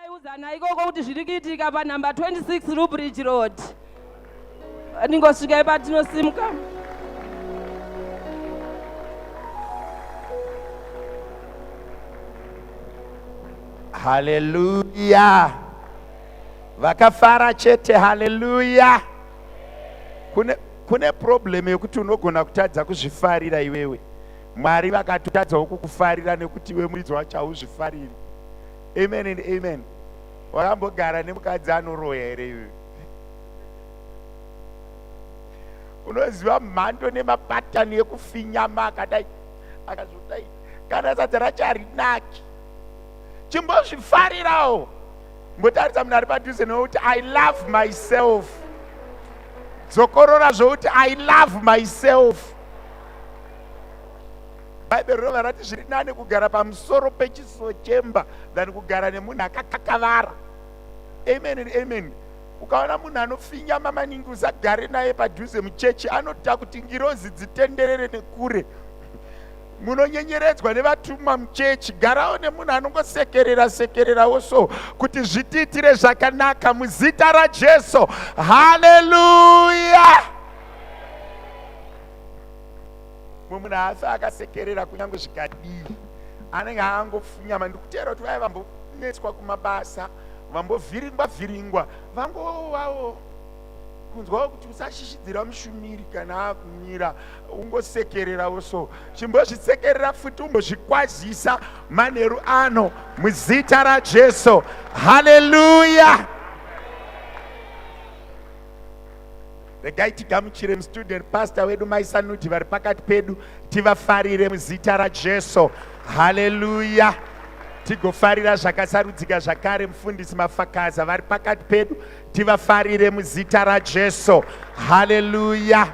Udzana ikoko kuti zviri kuitika panumber 26 Rubridge Road. Ningosvika ipatinosimuka. Haleluya. Vakafara chete haleluya. Kune kune problem yekuti unogona kutadza kuzvifarira iwewe. Mwari vakatotadzawo kukufarira nekuti iwe muridzi wacho hauzvifariri. Amen and amen. Wakambogara nemukadzi anoroya here iwewe? Unoziva mhando nemapatani ekufinyama akadai akazodai kana sadza racho harinaki. Chimbozvifarirawo. Mbotarisa munhu ari padhuze nekuti I love myself. Dzokorora zvokuti I love myself. Bhaibheri rinobva rati zviri nani kugara pamusoro pechisuo chemba than kugara nemunhu akakakavara. Amen and amen. Ukaona munhu anofinyama maningi usagare naye padhuze muchechi, anoita kuti ngirozi dzitenderere nekure. Munonyenyeredzwa nevatumwa muchechi, garawo nemunhu anongosekerera sekererawo so kuti zvitiitire zvakanaka muzita raJesu. Haleluya! Mumwe munhu haafi akasekerera kunyange zvikadii, anenge angofunyama. Ndikuteera kuti vaya vambonetswa kumabasa, vambovhiringwa vhiringwa, vangovawo kunzwawo kuti usashishidzira mushumiri kana akumira, ungosekererawo so. Chimbozvisekerera futi, umbozvikwazisa manheru ano muzita raJesu. Haleluya! Regai tigamuchire mustudent pastor wedu Mai Sanudi vari pakati pedu, tivafarire muzita raJesu. Haleluya! Tigofarira zvakasarudzika zvakare mufundisi Mafakaza vari pakati pedu, tivafarire muzita raJesu. Haleluya!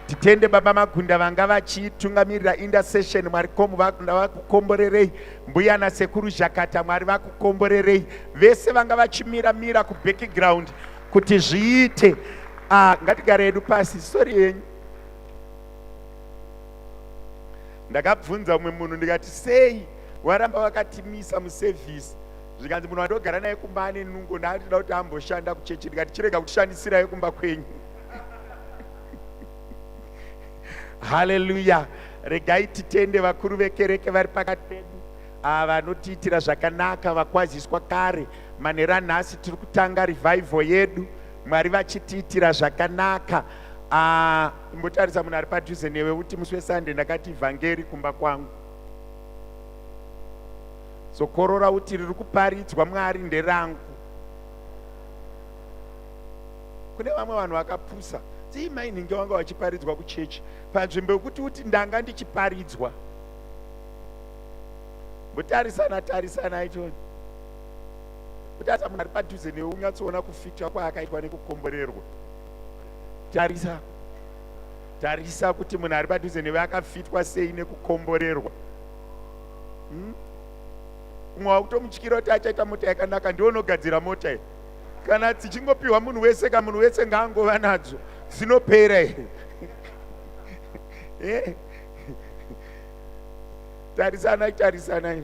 Titende Baba Magunda vanga vachitungamirira intercession. Mwari komu vakukomborerei. Mbuya nasekuru Zhakata, Mwari vakukomborerei. Vese vanga vachimira mira kubackground kuti zviite. Ah, ngatigare hedu pasi. Sorry yenyu. Ndakabvunza umwe munhu ndikati sei waramba wakatimisa muservice, zvikanzi munhu wandogara naye kumba ane nungo, ndaatoda kuti amboshanda kuchechi. Ndikati chirega kutishandisirai kumba kwenyu. Haleluya. Regai titende vakuru vekereke vari pakati pedu vanotiitira zvakanaka, vakwaziswa kare. Manheru anhasi tiri kutanga revival yedu, Mwari vachitiitira zvakanaka. Imbotarisa munhu ari padhuze newe uti musi weSunday ndakati vhangeri kumba kwangu. Zokorora uti riri kuparidzwa Mwari nderangu. Kune vamwe vanhu vakapusa. Sei mai nhingi wanga vachiparidzwa kuchechi panzvimbo yekuti uti ndanga ndichiparidzwa. Mbotarisana tarisana ichoni. Kutarisa munhu ari padhuze newe unyatsoona kufitwa kwaakaitwa nekukomborerwa. Tarisa. Tarisa kuti munhu ari padhuze newe akafitwa sei nekukomborerwa. Umwe wakutomutyira kuti achaita mota yakanaka, ndiwe unogadzira mota iyi. Kana dzichingopiwa munhu wese ka munhu wese ngaangova nadzo, dzinopera here? Tarisana tarisana.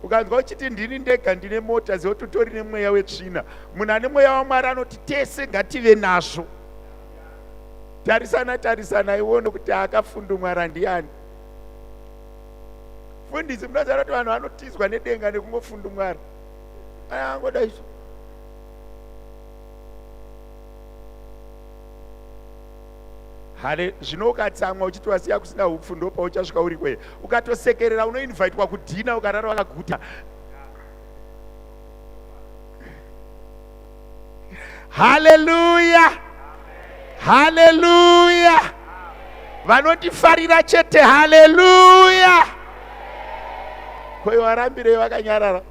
Ukanzwa uchiti ndini ndega ndine mota, ziva kuti utori nemweya wetsvina. Munhu ane mweya waMwari anoti tese ngative nazvo. Tarisana tarisana ione kuti akafundumwara ndiani. Fundisi, munoziva kuti vanhu vanotizwa nedenga nekungofundumwara. Angoda izvo. Hale, zvino ukatsamwa uchiti wasiya kusina hupfu ndopauchasvika uri kwe. Ukatosekerera unoinvitwa kudhina ukarara wakaguta. Haleluya! Haleluya! Vanotifarira chete, haleluya! Ko warambirei vakanyarara?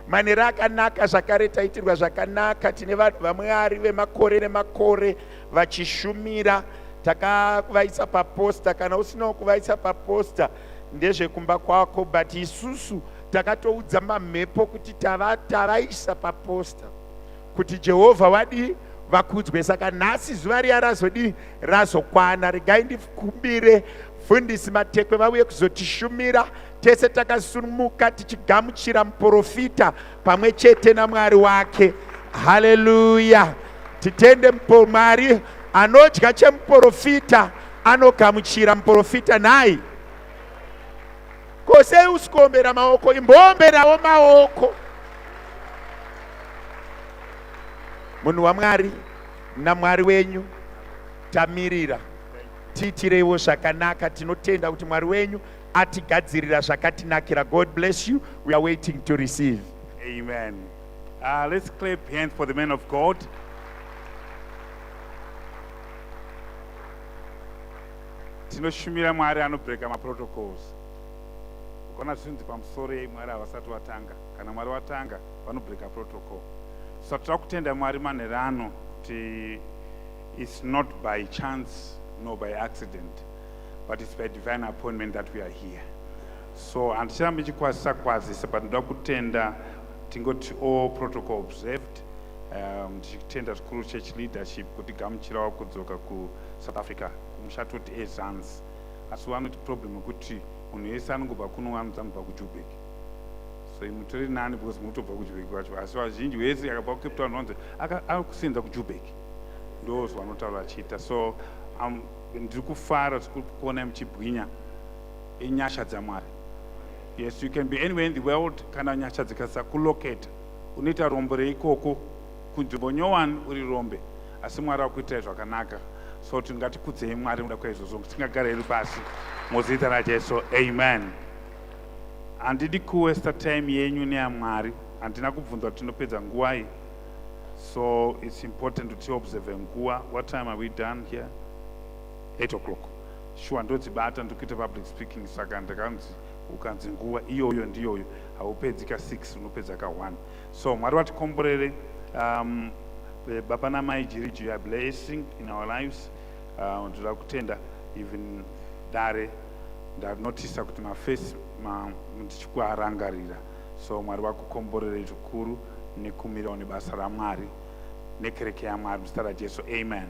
Manera akanaka zvakare taitirwa zvakanaka. Tine vanhu vaMwari vemakore nemakore vachishumira. Takavaisa paposta. Kana usinawo kuvaisa paposta ndezvekumba kwako, but isusu takatoudza mamhepo kuti tavaisa paposta kuti Jehovha wadii vakudzwe. Saka nhasi zuva riya razodii razokwana. Regai ndikumbire Mufundisi Matekwe vauye kuzotishumira tese takasumuka tichigamuchira muprofita pamwe chete naMwari wake. Haleluya! Titende Mwari anodya chemuprofita anogamuchira muprofita nhai. Ko sei usikuombera maoko? Imboomberawo maoko. Munhu waMwari naMwari wenyu tamirira. Tiitireiwo zvakanaka. Tinotenda kuti Mwari wenyu atigadzirira zvakatinakira. God bless you. We are waiting to receive. Amen. Let's clap hands for the man of God. Tinoshumira Mwari anobreka maprotocols. Ukaona zvinzi pamusoro yei Mwari havasati watanga. Kana Mwari watanga vanobreka protocol. So tinoda kutenda Mwari manheru ano kuti it's not by chance nor by accident but it's by divine appointment that we are here. So handicharambi ndichikwazisa kwazisa but ndoda kutenda tingoti all protocol observed. Ndichitenda zvikuru church leadership kuti gamuchirawo kudzoka kuSouth Africa kumusha toti ezansi asi vanoti problem yekuti munhu wese anongobva kuno anonzi anobva kuJoburg so mutori nani because munotobva kuJoburg kwacho asi vazhinji wese akabva kuCape Town vanonzi akusenza kuJoburg ndo zvavanotaura vachiita so ndiri kufara zvikuru kuonai muchibwinya inyasha dzaMwari. Yes, you can be anywhere in the world kana nyasha dzikasakulocate unoita rombo reikoko kunzvimbo nyowani uri rombe asi Mwari akuitirai zvakanaka so tingatikudzei Mwari muda kwaizvozvo tingagara hedu pasi muzita raJesu amen. Handidi kuwesta time yenyu neyaMwari handina kubvunza kuti tinopedza nguvai so it's important kuti tiobserve nguva. What time are we done here? 8 o'clock. Sure ndodzibata ndikuita public speaking saka ndakanzi ukanzi nguva iyoyo ndiyoyo haupedzi ka 6 unopedza ka 1 so Mwari vatikomborere baba namai Jiriji, you are blessing in our lives. Ndoda kutenda even dare ndanotisa kuti mafesi ndichikuarangarira so Mwari vakukomborere zvikuru nekumirawo nebasa raMwari nekereke yaMwari muzita raJesu amen.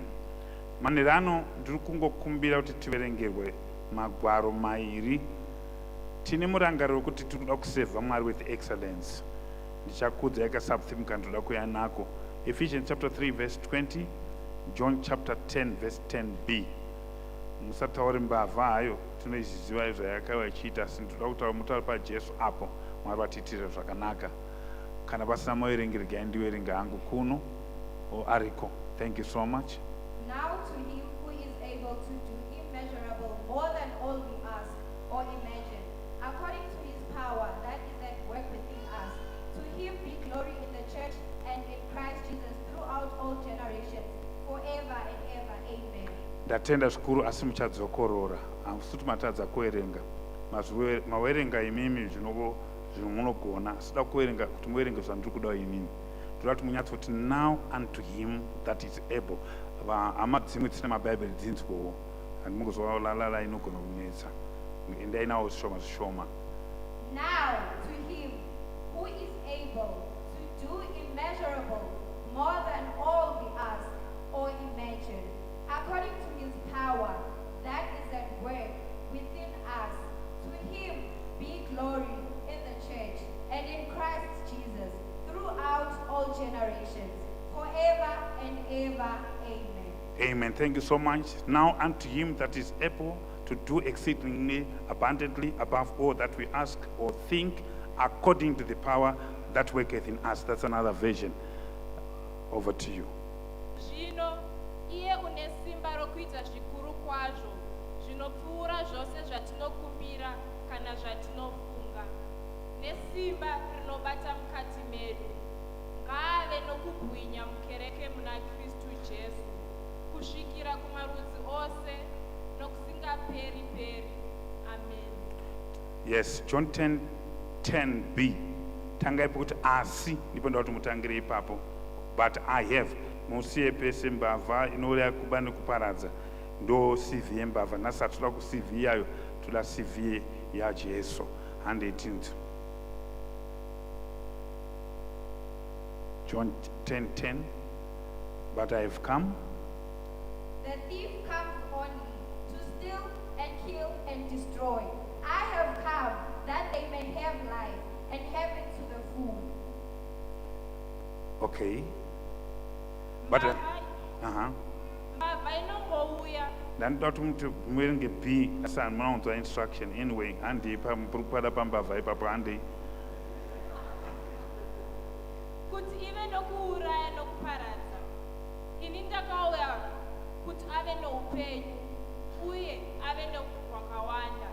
Manheru ano ndiri kungokumbira kuti tiverengerwe magwaro mairi tine murangariro wekuti tiri kuda kusevha Mwari with excellence. Ndichakuudzai kasubtheme kandinoda kuuya nako. Ephesians chapter 3 verse 20, John chapter 10 verse 10b. Musataure mbavha hayo, tinoizviziva zvayakauya ichiita asi ndinoda kutaura mutaure paJesu apo Mwari vatiitire zvakanaka. Kana pasina muverengi regai ndiverenge hangu kuno o ariko. Thank you so much. Now to him who is able to do immeasurable more than all we ask or imagine, according to his power that is at work within us, to him be glory in the church and in Christ Jesus throughout all generations, forever and ever. Amen. Ndatenda zvikuru asi muchadzokorora hamusi kuti matadza kuverenga mawerenga imimi zvimunogona asi da kuverenga kuti muverenge zvandiri kuda inini ndoda kuti munyatsoti now unto him that is able hama dzimwe dzisina mabhaibheri dzinzwowo handimungozwa lalala inogona kunetsa endai nawo zvishoma zvishoma. Now to him who is able to do immeasurable more than all we ask or imagine, according to his power that is at work within us, to him be glory in the church and in Christ Jesus throughout all generations, forever and ever. Amen. Amen. Thank you so much. Now unto him that is able to do exceedingly abundantly above all that we ask or think, according to the power that worketh in us. That's another version. Over to you. Zvino iye une simba rokuita zvikuru kwazvo zvinopfuura zvose zvatinokumbira kana zvatinofunga, nesimba rinobata mukati medu, ngaave nokubwinya mukereke muna Kristu Jesu kusvikira kumarudzi ose nokusingaperi-peri. Amen. Yes, John 10 10b. Tangai pokuti asi ndipo ndoda kuti mutangire ipapo. But I have musiye pese mbavha inouraya kuba nekuparadza ndo CV yembavha nhasi hatoda ku CV yayo toda CV yaJesu. 118. John 10 10. But I have come. The thief comes only to steal and kill and destroy. I have come that they may have life and have it to the full. Okay. But Mbavha inongouya. Ndandoda kuti muti muverenge B, asi hamuna kunzwa instruction. Anyway, handei puri kupada pambavha ipapo, handei. Kuti ive nokuuraya nokuparadza. Ini ndakauya kuti ave noupenyu uye ave nehwakawanda.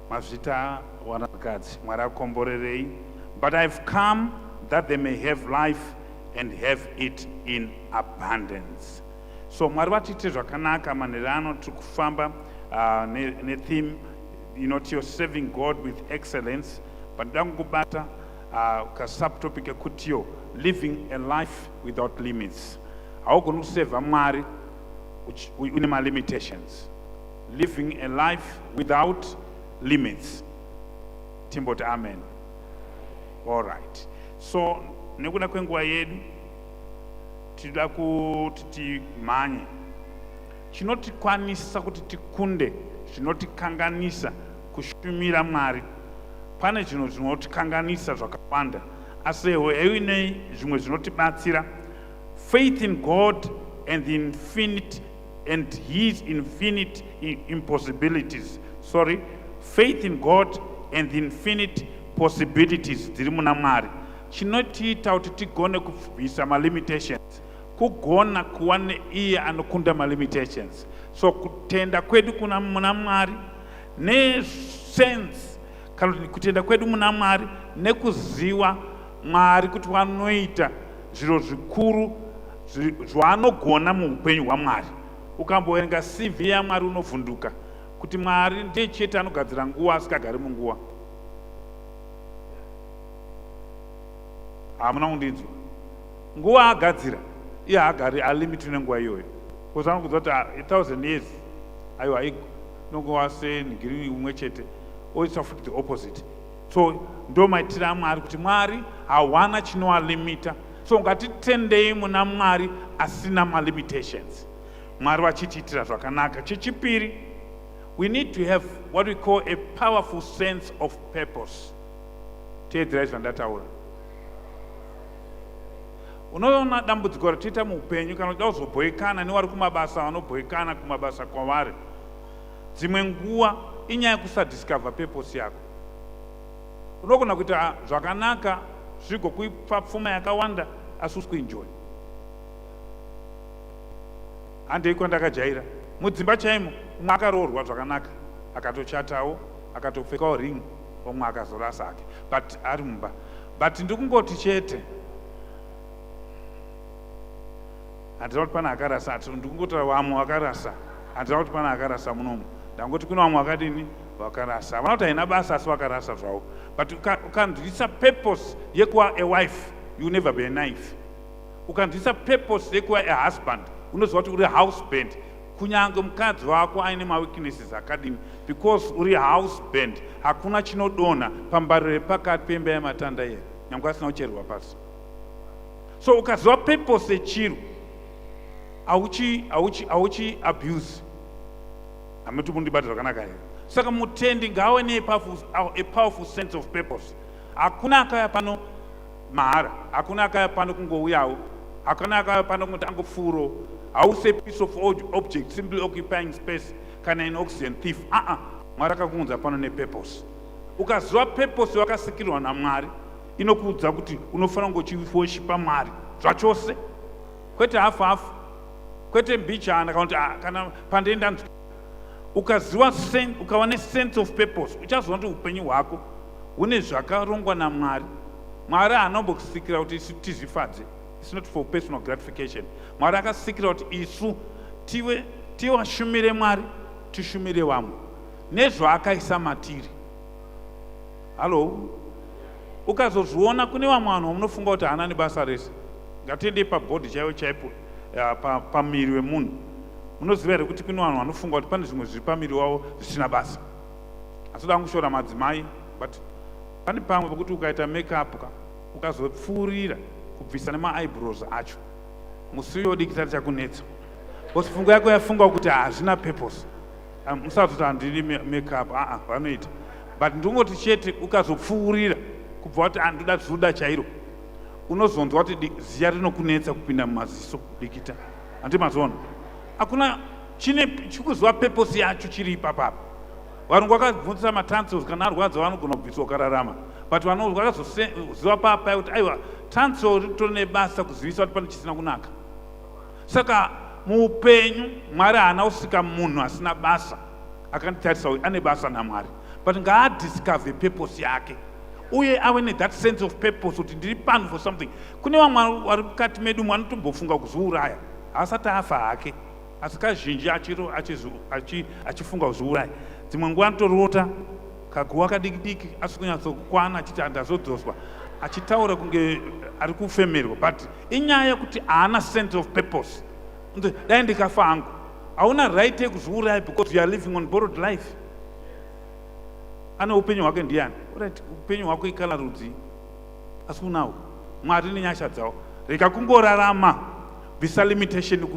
Mazvita, vanakadzi, Mwari akomborerei. But I've come that they may have life and have it in abundance. So Mwari vatiite zvakanaka manheru ano. Tiri kufamba netheme inoti you're serving God with excellence, but ndoda kungobata kasubtopic ekutiyo living a life without limits. Haugoni kusevha Mwari une malimitations. Living a life without limits. Timboti amen. All right, so nekuda kwenguva yedu tinoda kuti timhanye. Chinotikwanisa kuti tikunde zvinotikanganisa kushumira Mwari, pane zvinhu zvinotikanganisa zvakawanda, asi heinei zvimwe zvinotibatsira: faith in God and the infinite and his infinite impossibilities, sorry, faith in God and the infinite possibilities dziri muna Mwari. Chinotiita kuti tigone kubvisa malimitations kugona kuva neiye anokunda malimitations. So kutenda kwedu kuna muna Mwari nesense, kana kuti kutenda kwedu muna Mwari nekuziva Mwari kuti vanoita zviro zvikuru zvaanogona muupenyu hwaMwari. Ukamboverenga CV yaMwari, unovhunduka kuti Mwari ndiye chete anogadzira nguva asikagari munguva. Hamuna kundinzwa. Nguva agadzira, iye haagari alimiti nenguva iyoyo, because anokudza kuti 1000 years aiwa inongova sengirini umwe chete, oisa futi the opposite. So ndo maitiro aMwari, kuti Mwari hawana chinoalimita. So ngatitendei muna Mwari asina malimitations, Mwari vachitiitira zvakanaka. Chechipiri, we need to have what we call a powerful sense of purpose. Teedzerai zvandataura. Unoona dambudziko ratiita muupenyu, kana uchida kuzobhoikana nevari kumabasa, vanobhoikana kumabasa kwavari, dzimwe nguva inyaya yekusadiscover purpose yako. Unogona kuita zvakanaka zvigokupa pfuma yakawanda, asi usi kuenjoy. Handei kwandakajaira mudzimba chaimo, umwe akaroorwa zvakanaka, akatochatawo, akatopfekawo ring, umwe akazorasa hake, but ari mumba. But ndikungoti chete, handina kuti pane akarasa, ati ndikungotaura vamwe vakarasa. Handina kuti pane akarasa munomu, ndangoti kune vamwe vakadini, vakarasa. Havana kuti haina basa, asi vakarasa zvavo. But ukanzwisa purpose yekuva a wife, you never be a knife. Ukanzwisa purpose yekuva a husband, unoziva kuti uri husband, kunyange mukadzi wako aine maweaknesses akadini, because uri husband. Hakuna chinodonha pambariro yepakati pemba yematanda iye, nyange asina kucherwa pasi. So ukaziva purpose yechiro, hauchi abuse. Hamiti kundibata zvakanaka here? Saka mutendi ngaave ne a powerful sense of purpose. Hakuna akauya pano mahara, hakuna akauya pano kungouyawo, hakuna akauya pano kungoti angopfuurawo. Hausi a piece of object simply occupying space, kana an oxygen thief. Aa, Mwari akakuunza pano nepurpose. Ukaziva purpose wakasikirwa naMwari, inokuudza kuti unofanira kunge uchiworshipa Mwari zvachose, kwete hafu hafu, kwete mbichana, kana kuti ah, kana pandienda. Ukaziva, ukava nesense of purpose, uchaziva kuti upenyu hwako hune zvakarongwa naMwari. Mwari haana kuti isu tizvifadze. It's not for personal gratification. Mwari akasikira kuti isu tive tivashumire Mwari, tishumire vamwe nezvaakaisa matiri. Hallo, ukazozviona kune vamwe vanhu vamunofunga kuti haana nebasa rese. Ngatiendei pabhodhi chaivo chaipo, pamiri wemunhu. Munoziva here kuti kune vanhu vanofunga kuti pane zvimwe zviri pamiri wavo zvisina basa? Asi da kushora madzimai, but pane pamwe pekuti ukaita makeup ka, ukazopfuurira kubvisa nemaeyebrows acho, musi uyo dikita richakunetsa, because pfungwa yako yafunga kuti hazvina purpose. Ah, musazoti handidi makeup aa vanoita but ndingoti chete ukazopfuurira kubva wati andoda ah, zuda chairo unozonzwa kuti ziya rinokunetsa kupinda mumaziso dikita handi mazoona hakuna chine chikuziva purpose yacho chiri ipapapa varungu vakabvunzisa matonsils kana arwadza vanogona kubviswa ukararama but vakazoziva papa kuti aiwa tonsil ritori nebasa kuzivisa kuti pane chisina kunaka saka muupenyu mwari haana kusika munhu asina basa akanditarisa uyu ane basa namwari but ngaadiscover purpose yake uye ave nethat sense of purpose kuti ndiri pano for something kune vamwe vari mukati medu mwe anotombofunga kuzviuraya haasati afa hake asi kazhinji achifunga kuzviuraya dzimwe nguva anotorota kaguva kadiki diki asi kunyatsokukwana achiti andazodzoswa achitaura kunge ari kufemerwa but inyaya yekuti haana sense of purpose dai ndikafa hangu hauna right yekuzviuraya because you are living on borrowed life ane upenyu hwake ndiyani right upenyu hwako ikala rudzii asi unawo mwari nenyasha dzawo rega kungorarama bvisa limitation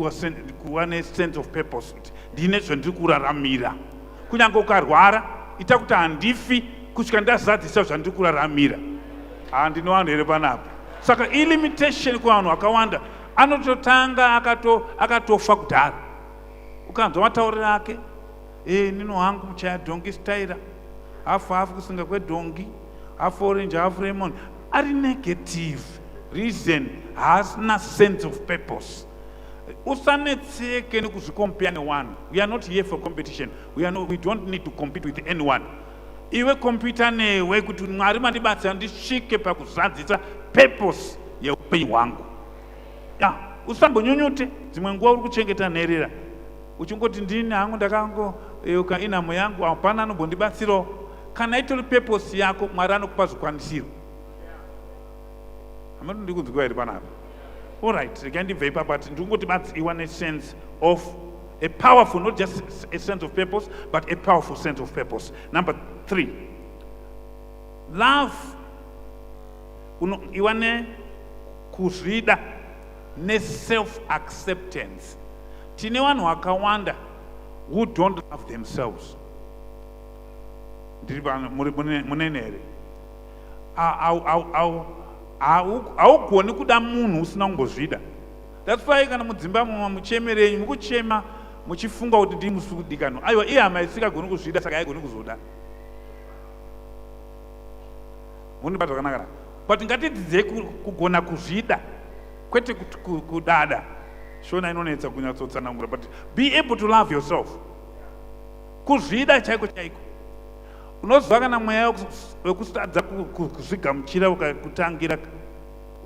kuva nesense of purpose kuti ndine zvandiri kuraramira kunyange ukarwara ita kuti handifi kusvika ndazadzisa zvandiri kuraramira handine vanhu here panapa saka ilimitation kuvanhu vakawanda anototanga akatofa kudhara ukanzwa matauriro ake e nino hangu muchaya dhongi staira hafu hafu kusinga kwedhongi half orange half lemon ari negative reason haasina sense of purpose usanetseke nekuzvicompare neone we are not here for competition we, are no, we don't need to compete with anyone iwe kompita newe kuti mwari mandibatsira ndisvike pakuzadzisa purpose yeupenyu hwangu ya usambonyunyute dzimwe nguva uri kuchengeta nherera uchingoti ndini hangu ndakangoyeuka inhamo yangu hapana anombondibatsirawo kana itori purpose yako mwari anokupa zvikwanisiro hameno ndiri kunzwiwa here panapa allright regai ndibve ipapa ati ndiri kungoti badzi iwa nesense of a powerful not just a sense of purpose but a powerful sense of purpose number three love iwa nekuzvida neself acceptance tine vanhu vakawanda who don't love themselves ndiri pano munene here haugoni kuda munhu usina kumbozvida thats why kana mudzimba mumwe muchemerenyu mukuchema muchifunga kuti ndii musi kudikanwa aiwa iye hama isingagoni kuzvida saka haigoni kuzoda munibata zvakanaka but ngatidzidzei kugona kuzvida kwete kudada shona inonetsa kunyatsotsanangura but be able to love yourself kuzvida chaiko chaiko unoziva kana mweya wekutadza kuzvigamuchira ukakutangira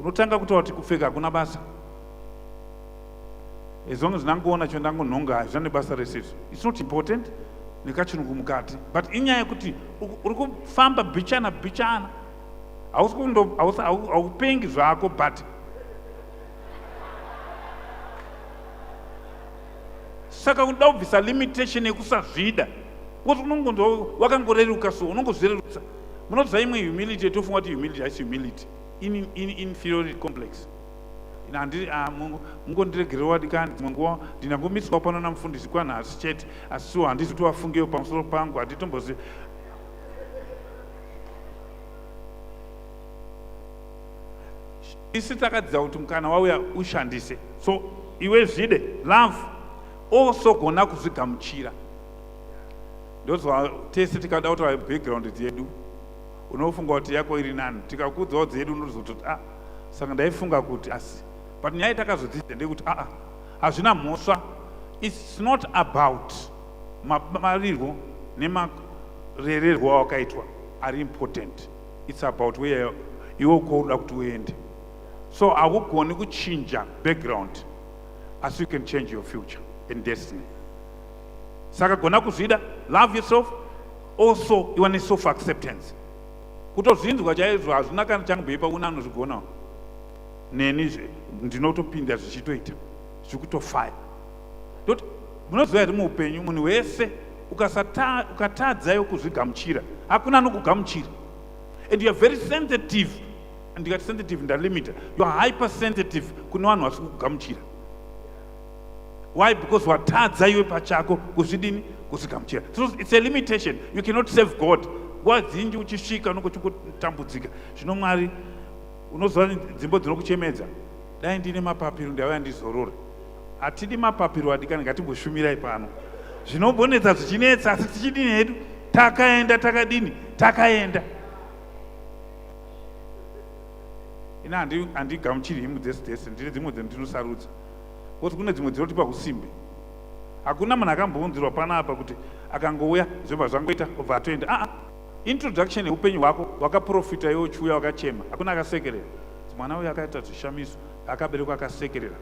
unotanga kutaura kuti kupfeka hakuna basa as long as ndangoona cho ndangonhonga hazvina nebasa rese izvo its not important nekachirungu mukati but inyaya yekuti uri kufamba bichana bichana haupengi zvako but saka kuda kubvisa limitation yekusazvida because unongonzwa wakangoreruka so unongozvirerutsa munoziva imwe humility yetofunga kuti humility haisi humility inferiority complex ah, mungondiregerera wadikani dzimwe nguva ndinangomiswa pano namufundisi kwanhasi chete asi so handisi kuti wafungewo pamusoro pangu handitombozivi isi takadzidza kuti mukana wauya ushandise so iwe zvide love also gona kuzvigamuchira ndozva tese tikada kutaura background dzedu unofunga kuti yako iri nani tikakuudzawo dzedu unozototi ah saka ndaifunga kuti asi but nyaya yatakazodzidza ndeyekuti aa ah, hazvina mhosva its not about mabarirwo nemarererwo awakaitwa ari important its about where iwe uko uda kuti uende so haugoni kuchinja background asi you can change your future and destiny saka gona kuzvida love yourself also iwa neself acceptance kutozvinzwa chaizvo hazvina kana changoipa una anozvigonawo neni ndinotopinda zvichitoita zvikutofaya ndoti munoziva here muupenyu munhu wese ukatadza iwe kuzvigamuchira hakuna anokugamuchira and you are very sensitive ndikati sensitive ndalimita you are hyper sensitive kune vanhu vasi kukugamuchira why because watadza iwe pachako kuzvidini Kuzvigamuchira. So it's a limitation. You cannot save God. Nguva dzinji uchisvika unenge uchingotambudzika. Zvino Mwari unoziva dzimbo dzinokuchemedza. Dai ndine mapapiro ndauya ndizorore. Hatidi mapapiro adikani, ngatimboshumirai pano. Zvinombonetsa zvichinetsa asi tichidini hedu? Takaenda takadini? Takaenda. Ini handigamuchiri himu dzese dzese, ndine dzimwe dzandinosarudza. Because kune dzimwe dzinotipa husimbe. Hakuna munhu akambounzirwa panapa kuti akangouya zvobva zvangoita obva atoenda. Aa, introduction yeupenyu hwako wakaprofita iwe uchiuya wakachema. Hakuna akasekerera. Mwana uyu akaita zvishamiso, akaberekwa akasekerera.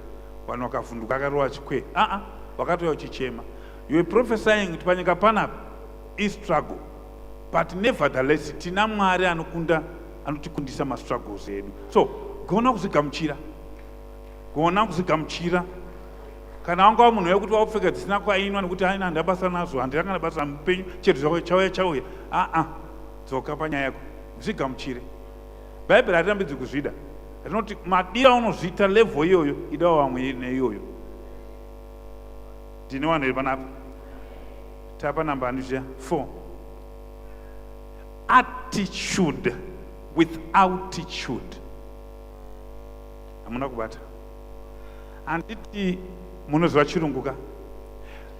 Vanhu vakavhunduka akarova chikwee. Aa, wakatouya uchichema. You were prophesying kuti panyika panapa istruggle. But nevertheless tina Mwari anokunda anotikundisa mastruggles edu. So gona kuzvigamuchira. Gona kuzvigamuchira. Kana wanga wa munhu wekuti wakupfeka dzisina kwainwa nekuti aina handina basa nazvo, handina kana basa mupenyu, chero zvako chauya chauya. Aa, dzoka panyaya yako. Zvigamuchire. Bhaibheri harirambidzi kuzvida. Rinoti madiro aunozviita level iyoyo idawo vamwe neiyoyo. Ndine vanhu here panapa? Tapa namba handizviya 4. Attitude with altitude. Hamuna kubata. Handiti munoziva chirungu ka?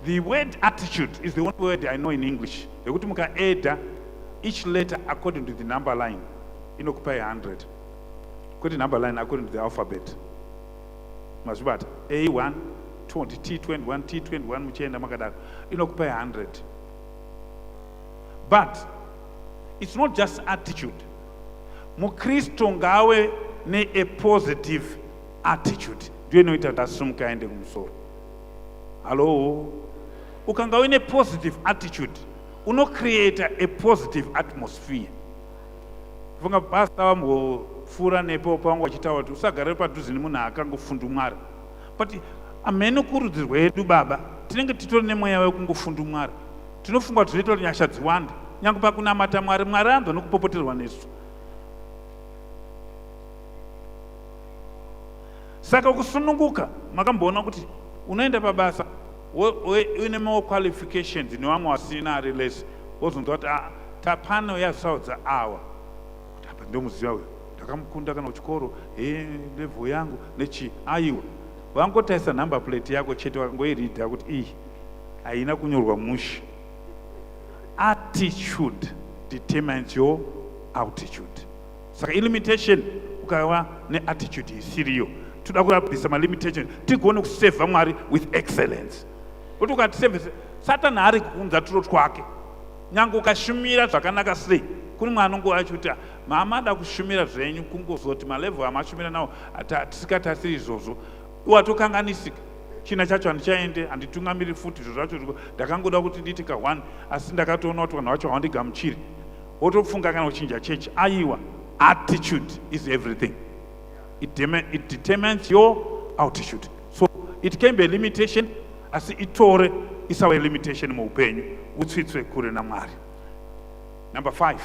The word attitude is the only word I know in English. Yekuti mukaedha each letter according to the number line inokupai 100. Kwete number line according to the alphabet. Mazvibata? A1, 20, T21, T21 muchienda makadaro. Inokupai 100. But it's not just attitude. MuKristu ngaave ne a positive attitude. Ndiyo inoita kuti asumuke aende kumusoro. Hello? Ukanga uine positive attitude, unocreate a positive atmosphere. Funga pastor vambopfuura nepo pavanga vachitaura kuti usagare padhuze nemunhu akangofundumwara. But amheno kurudzi rwedu baba, tinenge titori nemweya wekungofundumwara. Tinofunga kuti zvinoita kuti nyasha dziwande. Nyange pakunamata Mwari, Mwari anzwa nekupopoterwa nesu. Saka kusununguka, makamboona kuti unoenda pabasa uine more qualifications nevamwe vasina ari less, wozonzwa kuti ah, tapano yasaudza awa kuti apa ndomuziva uyu ndakamukunda kana kuchikoro he level yangu nechii. Aiwa, vangotarisa number plate yako chete vakangoiridha kuti iyi haina kunyorwa mushe. Attitude determines your altitude. Saka ilimitation ukava neattitude isiriyo. Toda kurabvisa malimitation tigone kusevha Mwari with excellence. Kuti ukatisevhese Satan haari kuunza turo twake. Nyange ukashumira zvakanaka sei, kune mwana anongouya achikuti mama ada kushumira zvenyu kungozoti malevel amashumira nawo tisikatasiri izvozvo. Watokanganisika. China chacho handichaende, handitungamiri futi izvo zvacho ndakangoda kuti ndiite ka one asi ndakatoona kuti vanhu vacho havandigamuchiri. Wotofunga kana kuchinja chechi. Aiwa, attitude is everything. It determines your altitude. So it can be a limitation, asi itore isawe limitation muupenyu, utsitswe kure naMwari. Number 5,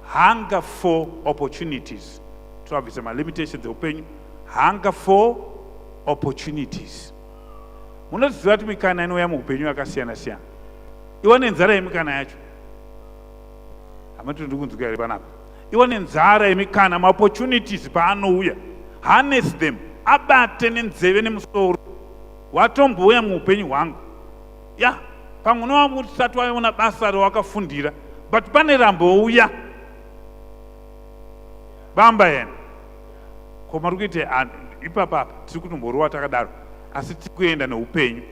hunger for opportunities. Tobvisa malimitations eupenyu. Hunger for opportunities. Munoziva kuti mikana inouya muupenyu yakasiyana siyana. Iwa nenzara yemikana yacho. Hamati ndiri kunzwika here panapa? Iwa nenzara yemikana, maopportunities paanouya, harness them, abate nenzeve nemusoro. Watombouya muupenyu hwangu. Ya, pamwe unova usati waona basa rawakafundira, but pane rambouya. Bamba yena. Ko mari kuita ipapa apa tiri kutomborowa takadaro asi tiri kuenda neupenyu.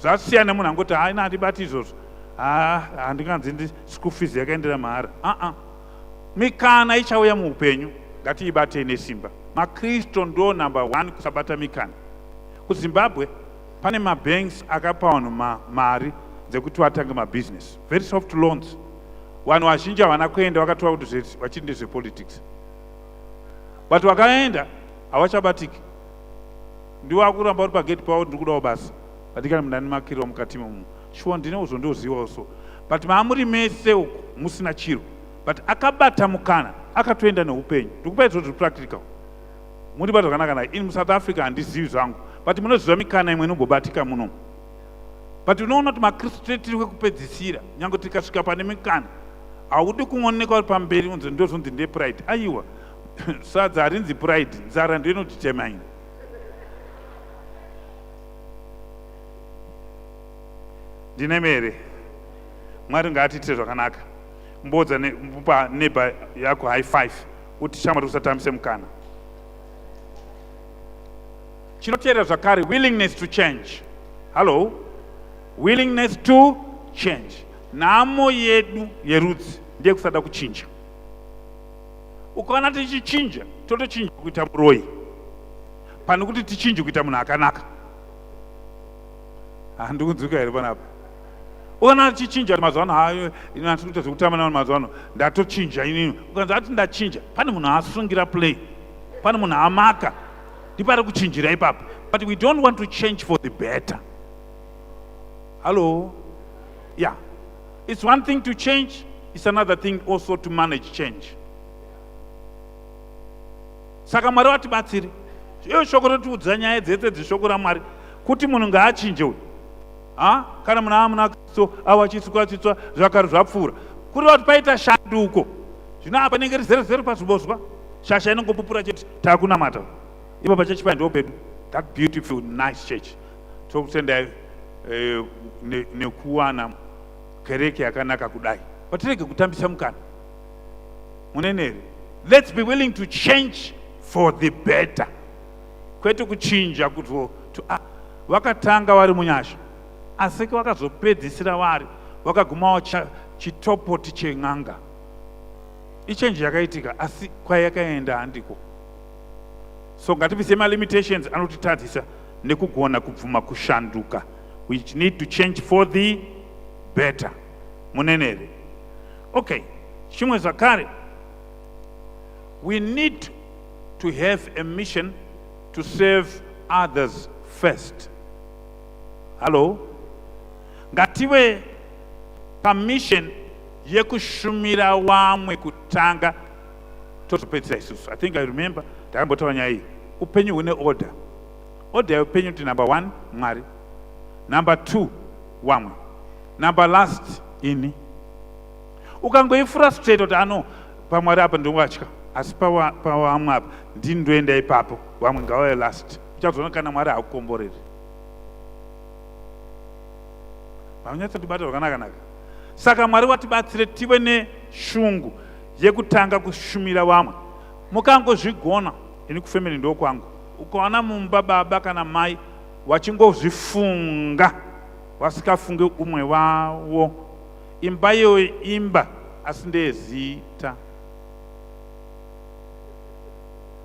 Zvasiyana munhu angoti haina handibati izvozvo. Ha, handinganzi ndi school fees yakaendera mahara. A-a. Mikana ichauya muupenyu, ngatiibatei nesimba. MaKristu ndo number 1 kusabata mikana. KuZimbabwe pane mabanks akapa vanhu mari dzekuti vatange mabusiness, very soft loans. Vanhu vazhinji havana kuenda, vakatora kuti vachiti ndezvepolitics. But vakaenda havachabatiki. Ndivo vakuramba uri pagate pavo ndiri kudawo basa. Vadikani munanimakirwa mukati imomo. Shuwa ndine uzondozivawo so. But maamuri mese uku musina chiro. But akabata mukana akatoenda neupenyu. Ndikupa izvozvo zviri practical. Mundibata zvakanaka naye. In South Africa handizivi zvangu. But munoziva mikana imwe inombobatika muno. But unoona kuti maKristu tiri kwekupedzisira, nyange tikasvika pane mikana, haudi kuonekwa uri pamberi unzi ndozvonzi ndepride. Aiwa, sadza harinzi pride, nzara ndiyo inodetermine. Ndine mere. Mwari ngaatiitire zvakanaka. Mbodza ne, neighbor yako high five uti shamwari usatambise mukana. Chinoteera zvakare, willingness to change. Hello, willingness to change. Nhamo yedu yerudzi ndeyekusada kuchinja. Ukaona tichichinja, totochinja kuita muroyi pane kuti tichinje kuita munhu akanaka. Handikunzwika here panapa? Ukaona tichinja mazuva ano, hayo atinoita zvekutamba navanhu mazuva ano, ndatochinja inini. Ukanzi ati ndachinja, pane munhu asungira play, pane munhu amaka, ndipo ari kuchinjira ipapo. But we don't want to change for the better. Hello? Yeah. It's one thing to change, it's another thing also to manage change. Saka Mwari vatibatsire. Iyo shoko rotiudza nyaya dzese dzeshoko raMwari kuti munhu ngaachinje uyu. Ha? Kana munhu amuna Kristu awa chisukwa chitsva zvakare zvapfuura. Kureva kuti paita shanduko. Zvino apa inenge iri zero zero pazvibozwa. Shasha inongopupura chete takunamata. Ipo pachechi payo ndo pedu. That beautiful nice church. Tokutendai eh, nekuwana kereke yakanaka kudai. Patirege kutambisa mukana. Muneneri. Let's be willing to change for the better. Kwete kuchinja kuti vakatanga vari munyasha asi vakazopedzisira vari vakagumawo chitopoti chen'anga. Ichange yakaitika asi kwayakaenda handiko. So ngatibvise malimitations anotitadzisa nekugona kubvuma kushanduka. We need to change for the better. Muneneri. Okay, chimwe zvakare, we need to have a mission to serve others first. Hello? Ngative pamission yekushumira wamwe kutanga tozopedzisa isusu. I think I remember ndakambotaura nyaya iyi. Upenyu hune order. Order yeupenyu kuti number 1 Mwari, number 2 wamwe, number last ini. Ukangoifrustrate kuti ano paMwari apa ndingatya, asi pawamwe apa ndini ndoenda ipapo, vamwe ngavave last. Uchazoona kana Mwari hakukomboreri. Vanonyatsotibata zvakanaka-naka. Saka Mwari watibatsire tive neshungu yekutanga kushumira vamwe. Mukangozvigona, ini kufamily ndokwangu. Ukaona mumba baba kana mai wachingozvifunga vasikafunge umwe wavo, imba iyoyo imba asi ndeyezita.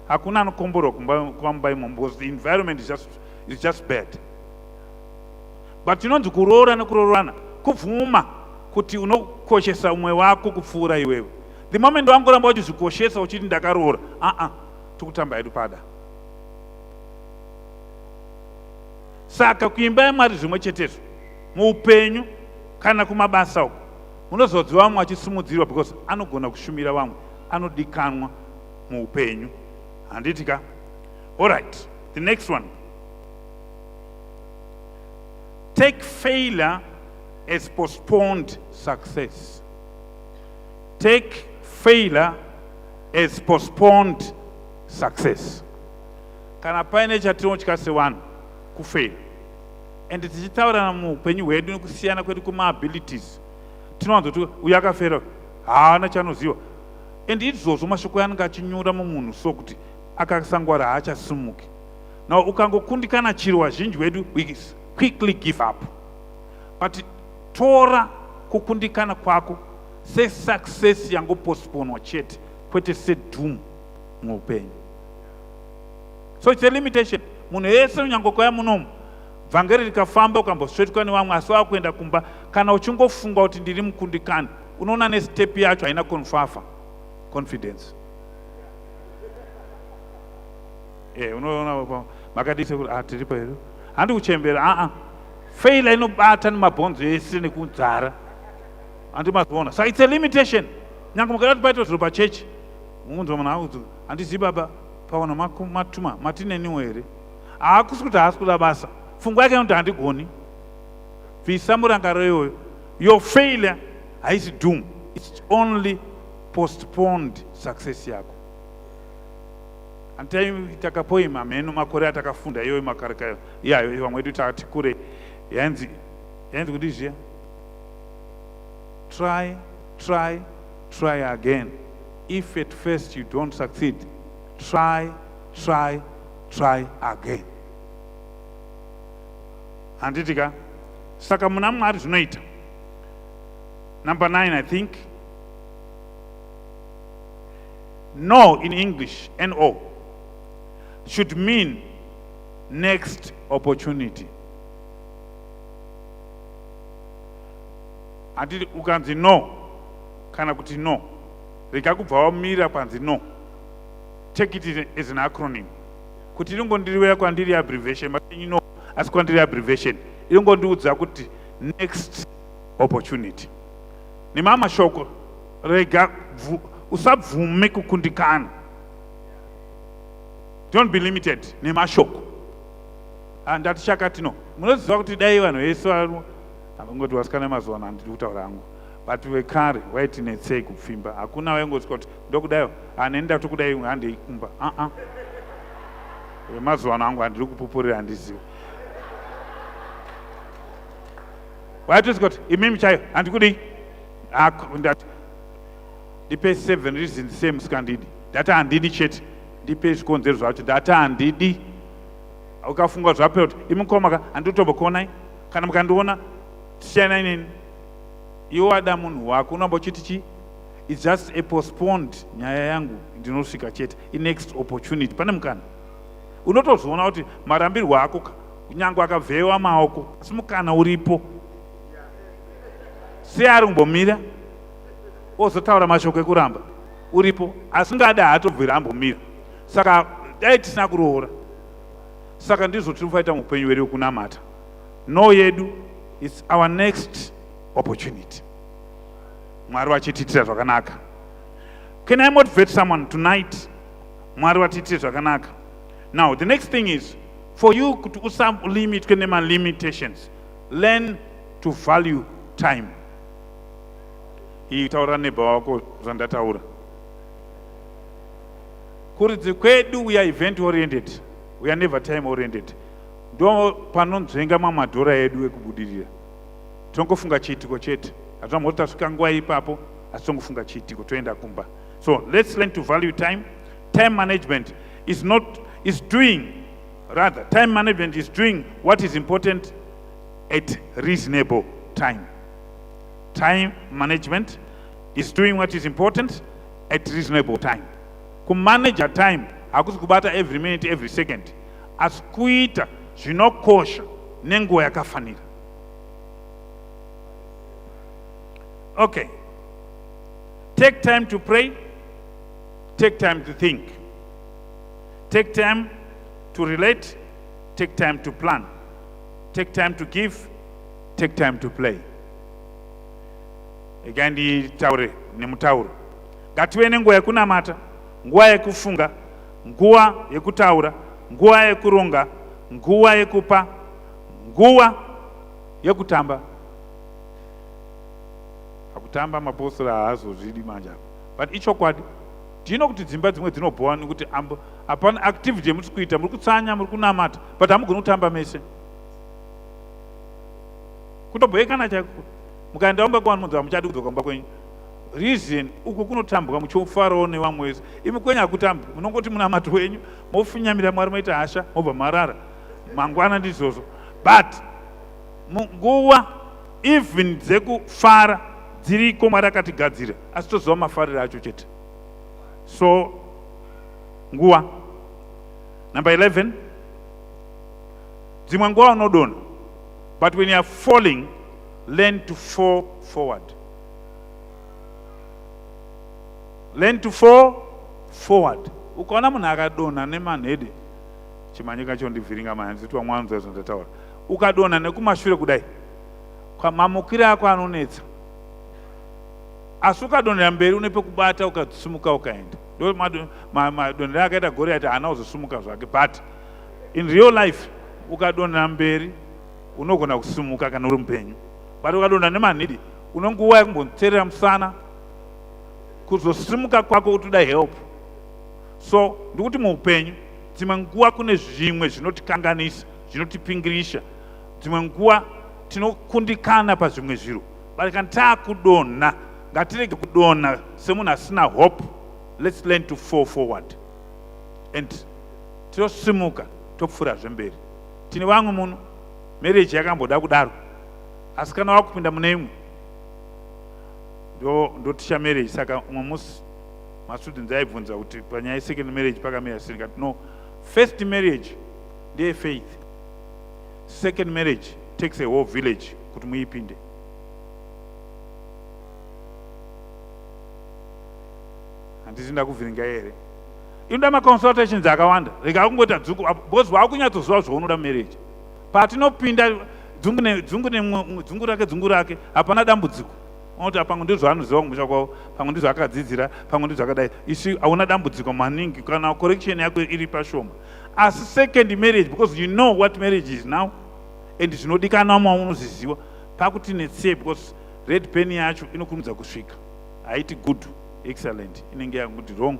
Hakuna anokomborwa kumba mumba imomo because the environment is just bad. But inonzi kuroora nekuroorana kubvuma kuti unokoshesa umwe wako kupfuura iwewe. The moment wangoramba uchizvikoshesa uchiti ndakaroora, a-a, tikutamba hedu pada. Saka kuimba yaMwari zvimwe chetezvo muupenyu kana kumabasa uko munozodziwa vamwe vachisimudzirwa because anogona kushumira vamwe, anodikanwa muupenyu. Handiti ka? All right, the next one. Take failure as postponed success. Take failure as postponed success. Kana paine chatinotya sevanhu kufail, and tichitaurana muupenyu hwedu nekusiyana kwedu kwemaabilities, tinowanzoti uyu akafera haana chanoziva, and izvozvo mashoko anenge achinyura mumunhu so kuti akasangwara haachasimuki. Now ukangokundikana chiro, vazhinji wedu we quickly give up. But tora kukundikana kwako sesuccess yangopostponwa chete, kwete sedoom muupenyu. So it's a limitation. Munhu wese unyange kwaya munomu vhangeri rikafamba ukambosvetwa nevamwe asi wakuenda kumba, kana uchingofunga kuti ndiri mukundikani, unoona nestep yacho haina konfafa confidence. Unoona makadii sekuri, tiripo here, handi kuchembera. Aa, failure inobata nemabhonzo ese nekunzara, handi mazoona. Saka it's a limitation. Nyange mukada kuti paitwa zviro pachechi, munzwa munhu akuti handizivi baba paona matuma matineniwo here. Haakusi kuti haasi kuda basa, pfungwa yake inoti handigoni. Bvisa murangariro iyoyo. Your failure haisi doom, it's only postponed success yako. Antai takapoima mheno makore atakafunda iyoyo makareka iyayo vamwe vedu takati kure yainzi yainzi kudii zviya try try try again if at first you don't succeed try try try again handiti ka saka muna mwari zvinoita number 9 i think no in english no should mean next opportunity handiti ukanzi no kana kuti no rega kubva wamira panzi no take it as an acronym kuti iringondiriweya kwandiri abbreviation mapenyu no asi kwandiri abbreviation iringondiudza kuti next opportunity nemamwe mashoko rega usabvume kukundikana don't be limited nemashoko ah, ndati chakati no munoziva kuti dai vanhu vese angoti vasikana mazuva ano handidi kutaura hangu but vekare vaiti netsei kupfimba hakuna vaingosvika kuti ndokudaiwo haneni ndatokudai handei kumba aa vemazuva ano hangu handidi kupupurira handizivi vaitosvika kuti imimi chaiyo handikudii ndati ndipe seven reasons sei musikandidi ndati handidi chete ndipe zvikonzero zvacho ndati handidi ukafunga zvapera kuti imi mukoma ka handitotombokuonai kana mukandiona siyanai neni iwe wada munhu wako unomba uchiti chii its just a postponed nyaya yangu ndinosvika chete inext opportunity pane mukana unotozviona kuti marambirwo ako ka kunyange akavhewa maoko asi mukana uripo sei ari kumbomira ozotaura mashoko ekuramba uripo asingade haatobvira ambomira saka dai tisina kuroora saka ndizvo tiri kufaita muupenyu wedu wekunamata no yedu its our next opportunity mwari vachitiitira zvakanaka can i motivate someone tonight mwari vatiitire zvakanaka now the next thing is for you kuti usalimitwe nemalimitations learn to value time iyi taura neba wako zvandataura kuridzi kwedu we are event oriented we are never time oriented ndo panonzvenga mamadhora edu ekubudirira tongofunga chiitiko chete hatina mhoti tasvika nguva ipapo asi tongofunga chiitiko toenda kumba so let's learn to value time time management is not is doing rather time management is doing what is important at reasonable time time management is doing what is important at reasonable time kumanager time hakusi kubata every minute every second asi kuita zvinokosha nenguva yakafanira okay take time to pray take time to think take time to relate take time to plan take time to give take time to play regai nditaure nemutauro ngative nenguva yekunamata nguva yekufunga nguva yekutaura nguva yekuronga nguva yekupa nguva yekutamba akutamba mapostora haazozvidi manje apa but ichokwadi ndino kuti dzimba dzimwe dzinobhowa nekuti hapana activity yemuri kuita muri kutsanya muri kunamata but hamugoni kutamba mese kutobhoekana chaiko mukaenda kumba kwanu munzi hamuchadi kudzoka kumba kwenyu reason uku kunotambwa muchifarawo nevamwe vese imi kwenyu hakutambwi munongoti munamato wenyu mofinyamira mwari moita hasha mobva marara mangwana ndizvozvo but nguva even dzekufara dziriko mwari akatigadzira asi toziva mafariro acho chete so nguva number 11 dzimwe nguva unodonha but when you are falling learn to fall forward learn to fall forward ukaona munhu akadonha nemanhede chimanyika chondivhiringa manzi kuti vamwe vanonzwa zvandataura ukadonha nekumashure kudai mamukiro ako anonetsa asi ukadonhera mberi une pekubata ukasumuka ukaenda ndo madonhero akaita goriati haana kuzosumuka zvake but in real life ukadonhera mberi Unogona kusimuka kana uri mupenyu, but ukadonha nemanhidi unonguva yekumbotserera musana, kuzosimuka kwako utoda help. So ndikuti muupenyu dzimwe nguva kune zvimwe zvinotikanganisa, zvinotipingirisha. Dzimwe nguva tinokundikana pazvimwe zviro, but kana taakudonha ngatirege kudonha semunhu asina hope. Let's learn to fall forward and tinosimuka topfuurazve mberi. Tine vamwe muno marriage yakamboda kudaro, asi kana wakupinda mune imwe ndoticha marriage. Saka umwe musi mastudents aibvunza kuti panyaya yesecond marriage pakamira sei, ndikati no, first marriage ndeye faith, second marriage takes a whole village kuti muipinde. Handiti ndakuvhiringa here? Inoda maconsultations akawanda. Rega kungoita dzungu because wakunyatsoziva zvaunoda marriage. Patinopinda dzungu nedzungu nedzungu rake dzungu rake, hapana dambudziko. Unoti pamwe ndizvo anoziva kumusha kwavo, pamwe ndizvo akadzidzira, pamwe ndizvo akadai. Isi hauna dambudziko maningi kana correction yako iri pashoma. Asi second marriage, because you know what marriage is now and zvinodikanwa maunozviziva, pakuti netsei, because red pen yacho inokurumidza kusvika, haiti good excellent, inenge yakuti wrong,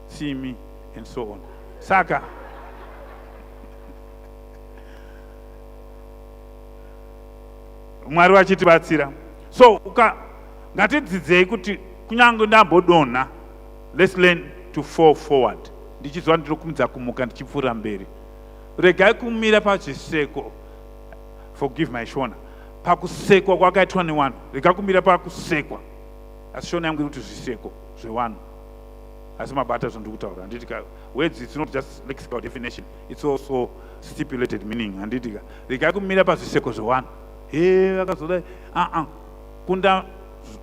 see me and so on. Saka Mwari vachitibatsira. So uka ngatidzidzei kuti kunyange ndambodonha, let's learn to fall forward, ndichiziva ndinokumidza kumuka ndichipfuura mberi. Regai kumira pazviseko, forgive my Shona, pakusekwa kwakaitwa nevanhu. Rega kumira pakusekwa, asi Shona yangu iri kuti zviseko zvevanhu, asi mabata zvandiri kutaura, handiti ka? Words, it's not just lexical definition, it's also stipulated meaning, handiti ka? Regai kumira pazviseko zvevanhu, he vakazodai, aa kunda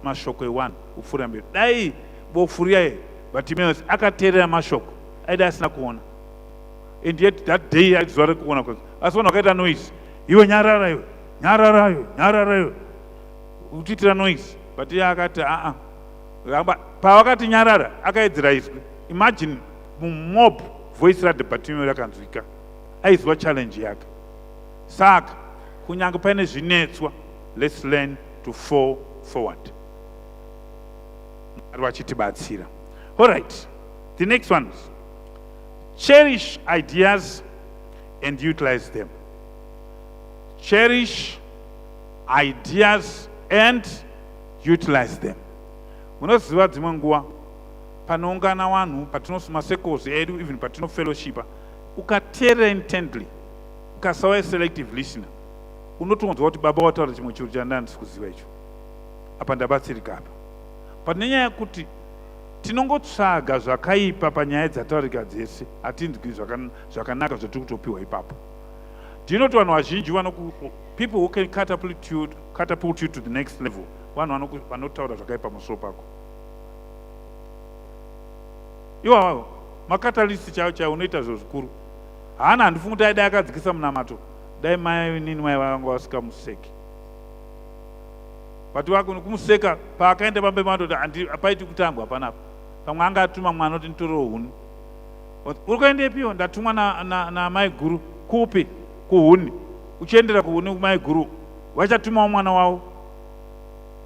mashoko ewanhu upfuura mberi. Dai bofu riya Bartimaeus akateerera mashoko, aida asina kuona, and yet that day aizuva rekuona kwake, asi vanhu vakaita noise, iwe nyarara, iwe nyarara, iwe nyarara, iwe utiitira noise. But iye akati aa, pavakati nyarara akaedzera izwi. Imagine mumob voice raBartimaeus rakanzwika, aiziva challenge yake. Saka kunyange paine zvinetswa, let's learn to fall forward, Mwari vachitibatsira. Alright, the next one, cherish ideas and utilize them. Cherish ideas and utilize them. Munoziva dzimwe nguva panoungana vanhu, patinosuma circles edu, even patinofellowshipa, ukateerera intently, ukasava selective listener, unotonzwa kuti baba wataura chimwe chiro chandandisi kuziva icho, apa ndabatsirika apa. But nenyaya yekuti tinongotsvaga zvakaipa panyaya dzataurika dzese, hatinzwi zvakanaka zvatiri kutopiwa ipapo. Ndinoti vanhu vazhinji vanoku, people who can catapult you to the next level, vanhu vanotaura zvakaipa musoro pako iwavavo, makatalist chaivo chaivo, unoita zviro zvikuru. Haana, handifungi kuti aidai akadzikisa munamato, dai mai nini mai vanga vasikamuseki. But kumuseka paakaenda pambe matoti hapaiti kutambwa panapa. Pamwe anga atuma mwana kuti nditorewo huni. Uri kuendepiwo? Ndatumwa namai na, na guru. Kupi? Kuhuni. Uchiendera kuhuni kumai guru, vachatumawo mwana wavo.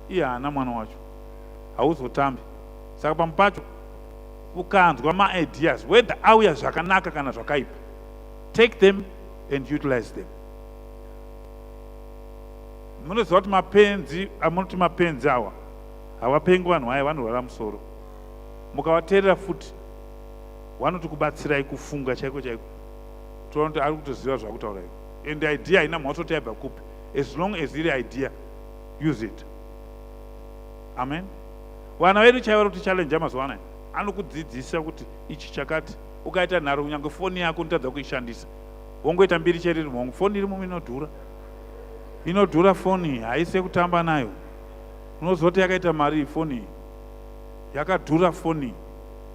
Iye haana mwana wacho, hauzotambi. Saka pamwe pacho ukanzwa maideas, whether auya zvakanaka kana zvakaipa, take them and utilize them. Munoziva kuti mapenzi amunoti mapenzi awa havapengi, vanhu vaya vanorwara musoro. Mukavateerera futi vanoti kubatsirai kufunga chaiko chaiko, toona kuti ari kutoziva zvakutaura iko. And idea haina mhosva kuti yaibva kupi, as long as iri idea, use it. Amen. Vana vedu chaivo vari kuti challenge mazuva anaya, anokudzidzisa kuti ichi chakati. Ukaita nharo, kunyange foni yako unotadza kuishandisa, wongoita mbiri chete iri muhomwe. Foni iri mumo inodhura, inodhura foni, haisi yekutamba nayo. Unozoti yakaita mari iyi foni iyi, yakadhura foni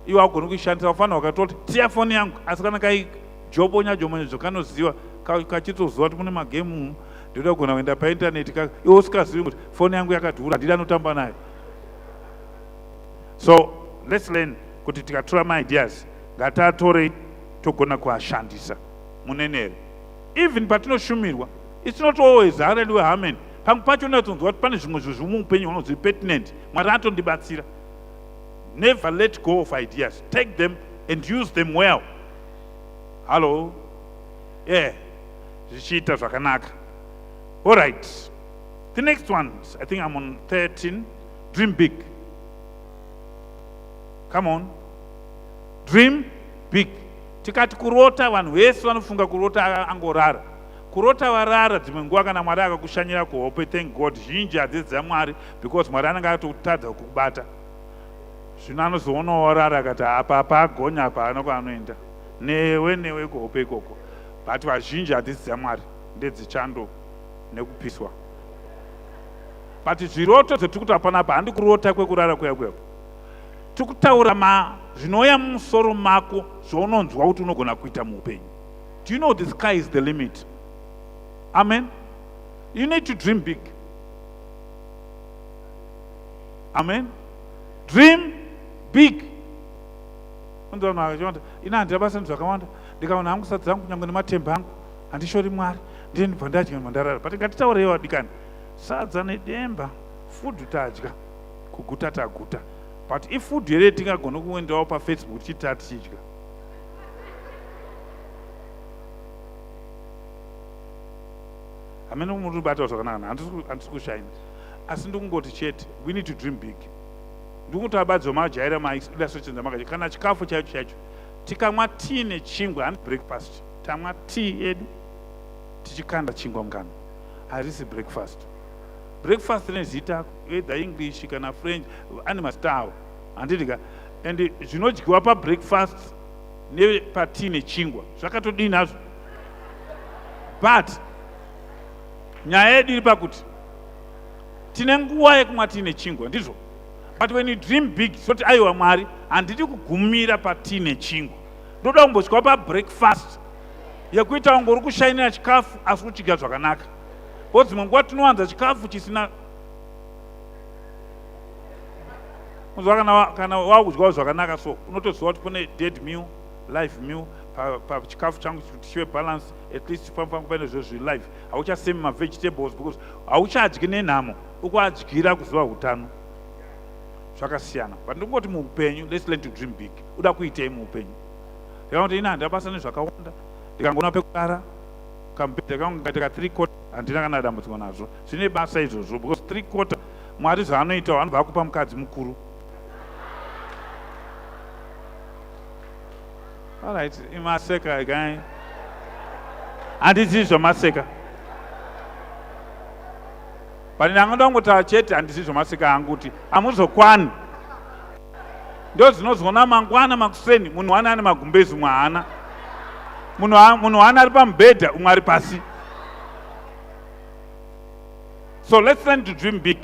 iwe haugoni kuishandisa. Ufanira wakatoti tiya foni yangu, asi kana kaijobonya jobonya zvakanoziva, kachitoziva kuti mune magemu, ndoda kugona kuenda paintaneti, iwe usikazivi kuti foni yangu yakadhura, handidi anotamba nayo. So let's learn kuti tikatora maideas ngatiatorei, togona kuashandisa munenere, even patinoshumirwa. It's not always hallelujah amen. Pamwe pacho unotonzwa kuti pane zvimwe zvinhu zviri muupenyu hunonzi pertinent. Mwari atondibatsira. Never let go of ideas. Take them and use them well. Hello? Yeah. Zvichiita zvakanaka. All right. The next one, I think I'm on 13. Dream big. Come on. Dream big. Tikati kurota vanhu vese vanofunga kurota angorara. Kurota varara dzimwe nguva kana Mwari akakushanyira kuhope thank God zhinji hadzisi dzaMwari because Mwari anenge atotadza kukubata. Zvino anozoonawo warara akati apa apa agonya apa haana kwaanoenda. Newe newe kuhope ikoko. But vazhinji hadzisi dzaMwari ndedzechando nekupiswa. But zviroto zvetiri kutaura panapa handi kurota kwekurara kuya kuya. Tiri kutaura ma zvinouya mumusoro mako zvaunonzwa kuti unogona kuita muupenyu. Do you know the sky is the limit? Amen. You need to dream big. Amen. Dream big. Unzwa vanhu vakachionda ina handina basa nezvakawanda ndikaona hangu sadza rangu kunyange nematemba angu handishori Mwari ndiye ndibva ndadya ndibva ndarara but ngatitaurei vadikani sadza nedemba food tadya kuguta taguta but ifood here tingagona kuendawo pafacebook tichiti tatichidya hameno muri kubata zvakanaka handisi kushaina asi ndikungoti chete we need to dream big ndikungoti abadzi vamajaira maillustrations amakaita kana chikafu chaicho chaicho tikamwa tea nechingwa handi breakfast tamwa tea yedu tichikanda chingwa mukanwa harisi breakfast breakfast nezita either english kana french ane mazita awo handiti ka and zvinodyiwa pabreakfast nepatii nechingwa zvakatodini hazvo but nyaya yedu iri pakuti tine nguva yekumwa tiine chingwa ndizvo but when you dream big soti aiwa mwari handidi kugumira patiine chingwa ndoda kumbosvika pabreakfast yekuita kunge uri kushainira chikafu asi kuchidya zvakanaka bo dzimwe nguva tinowanza chikafu chisina unzwa kana, kana wakudyawo zvakanaka so unotoziva kuti kune dead meal live meal pachikafu changu kuti chive balance at least panofanira kuva nezvo zviri live hauchasemi mavegetables because hauchadyi nenhamo ukuadyira kuziva utano zvakasiyana but ndikungoti muupenyu let's learn to dream big uda kuitei muupenyu ndikaona kuti ini handina basa nezvakawanda ndikangoona pekurara kamubhedha kangu kaita ka three quarter handina kana dambudziko nazvo zvine basa izvozvo because three quarter mwari zvaanoita anobva akupa mukadzi mukuru alright imaseka guy handizii zvamaseka but ndanga ndangotaura chete handizii zvamaseka hangu kuti hamuzokwani ndo dzinozoona mangwana makuseni munhu wani ane magumbezi umwe haana munhu wani ari pamubhedha umwe ari pasi so let's learn to dream big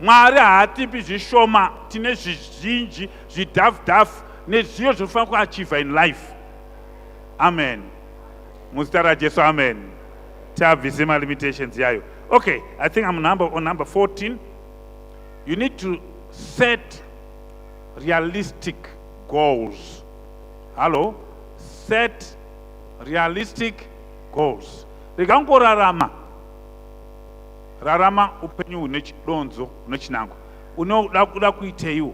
mwari haatipi zvishoma tine zvizhinji zvidhafudhafu nezviyo zvinofanira kuachievha in life amen muzita rajesu amen tiabvise malimitations yayo okay i think i'm number, on number 14 you need to set realistic goals hallo set realistic goals rega kungorarama rarama upenyu hune chidonzo hune chinangwa unoda kuda kuiteiwo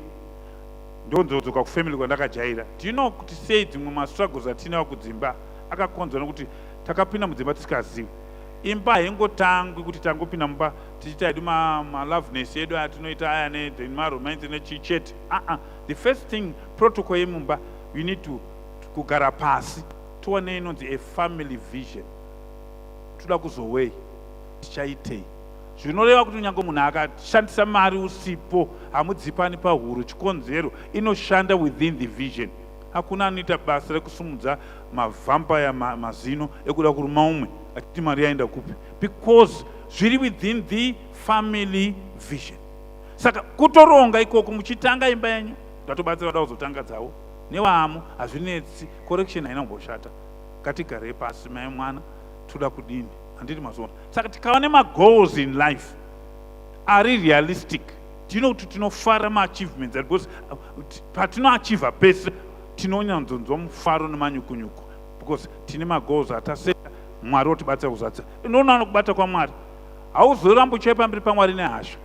ndonzodzoka kufamily kwandakajaira do you know kuti sei dzimwe mastruggles atinawo kudzimba akakonzwa nekuti takapinda mudzimba tisikazivi imba haingotangwi kuti tangopinda mumba tichiita hedu maloveness edu aya tinoita aya nemaromance nechii chete aa the first thing protocol yemumba you need to kugara pasi tiwane inonzi a family vision toda kuzowei tichaitei zvinoreva kuti kunyange munhu akashandisa mari usipo hamudzipani pahuro chikonzero inoshanda within the vision hakuna anoita basa rekusumudza mavampire mazino ekuda kuruma umwe achiti mari yaenda kupi because zviri within the family vision saka kutoronga ikoko muchitanga imba yenyu ndatobatsira vada kuzotanga dzavo newaamo hazvinetsi correction haina kumboshata ngatigarei pasi mai mwana toda kudini handiti mazuva saka tikava nemagoals in life ari realistic tino kuti tinofara maachievements because patinoachievha pese tinonyanzonzwa mufaro nemanyukunyuku because tine magoals ataseta Mwari otibatsira kuzadzisa. Inoona nokubata kwaMwari. Hauzorambi uchiuya pamberi paMwari nehasha.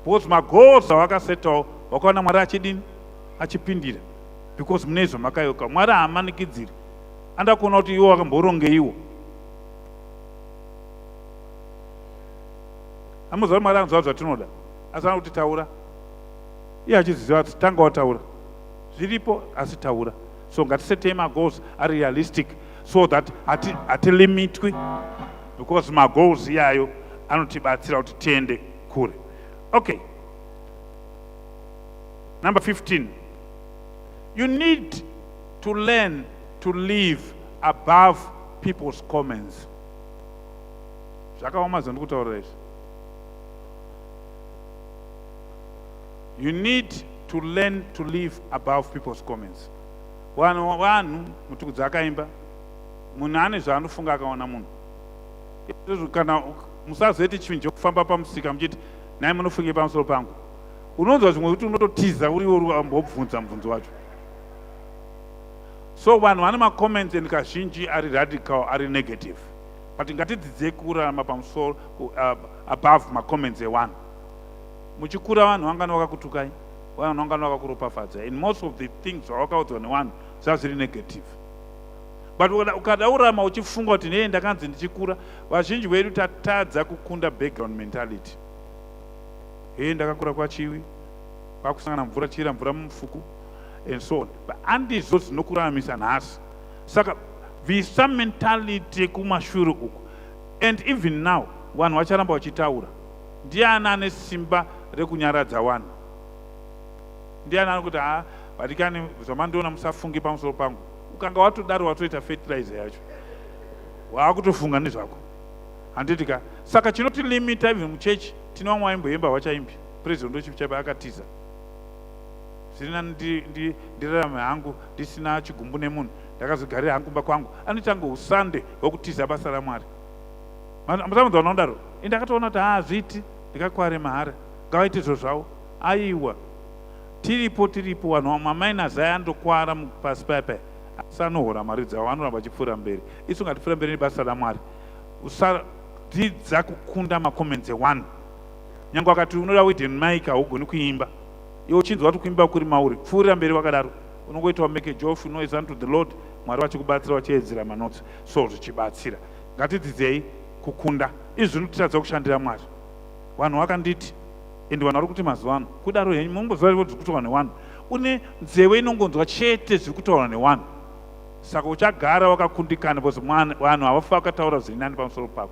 Because magoals awakasetawo wakaona Mwari achidini? Achipindira. Because mune izvo makayoka. Mwari haamanikidziri. Anoda kuona kuti iwe wakamborongeiwo. Amuziva kuti Mwari anoziva zvatinoda. Asi anoda kuti taura. Iye achiziva kuti tanga wataura. Zviripo asi taura. So ngatisetei magoals ari realistic so that hatilimitwi because magoals iyayo anotibatsira kuti tiende kure. Okay. Number 15. You need to learn to live above people's comments. Zvakaoma zvandikutaurira izvi. You need to learn to live above people's comments. Vanhu vanhu mutukudzi akaimba munhu ane zvaanofunga akaona munhu. Izvozvo kana musazoite chinhu chekufamba pamusika muchiti nhai munofungei pamusoro pangu. Unonzwa zvimwe kuti unototiza uriwo uri ambobvunza mubvunzo wacho. So vanhu vane macomments and kazhinji ari radical ari negative. But ngatidzidzei kurarama pamusoro above macomments evanhu. Muchikura vanhu vangani vakakutukai, vanhu vangani vakakuropafadza. And most of the things zvavakaudzwa nevanhu zvazviri negative. But ukada kurama uchifunga kuti nei ndakanzi ndichikura, vazhinji vedu tatadza kukunda background mentality. Hei ndakakura kwaChiwi, kwakusangana mvura chira mvura mumufuku and so on. But handizvo zvinokuraramisa nhasi. Saka bvisa mentality yekumashure uku. And even now vanhu vacharamba vachitaura. Ndiani ane simba rekunyaradza vanhu? Ndiani anokuti ha vadikani zvamandiona musafunge pamusoro pangu. Ukanga watodaro watoita fertilizer yacho. Waakutofunga nezvako. Handiti ka? Saka chinotilimita even muchechi tine vamwe vaimboimba vachaimbi. President wechipi akatiza. Zviri nani ndirarame hangu ndisina chigumbu nemunhu. Ndakazogarira hangu kumba kwangu. Anoita kunge usande hwekutiza basa raMwari. Musamunzwa vanodaro. Ini ndakatoona kuti haazviiti ndikakware mahara. Ngavaite izvo zvavo. Aiwa. Tiripo tiripo vanhu mamainers aya anotokwara pasi paya paya. Asi anohora mari dzavo anoramba achipfuura mberi. Isu ngatipfuura mberi nebasa raMwari. Usadzidza kukunda macomments ewanhu. Nyange wakati unoda wooden mic haugoni kuimba. Iwe uchinzwa kuti kuimba kuri mauri. Pfuurira mberi wakadaro. Unongoitawo make a joyful noise unto the Lord. Mwari vachikubatsira vachiedzera manotsi. So zvichibatsira. Ngatidzidzei kukunda. Izvi zvinotitadza kushandira Mwari. Vanhu vakanditi and vanhu vari kuti mazuva ano kudaro henyu munongoziva zviri kutaurwa nevanhu. Une nzeve inongonzwa chete zviri kutaurwa nevanhu. Saka uchagara wakakundikana because vanhu havafi vakataura zviri nani pamusoro pako.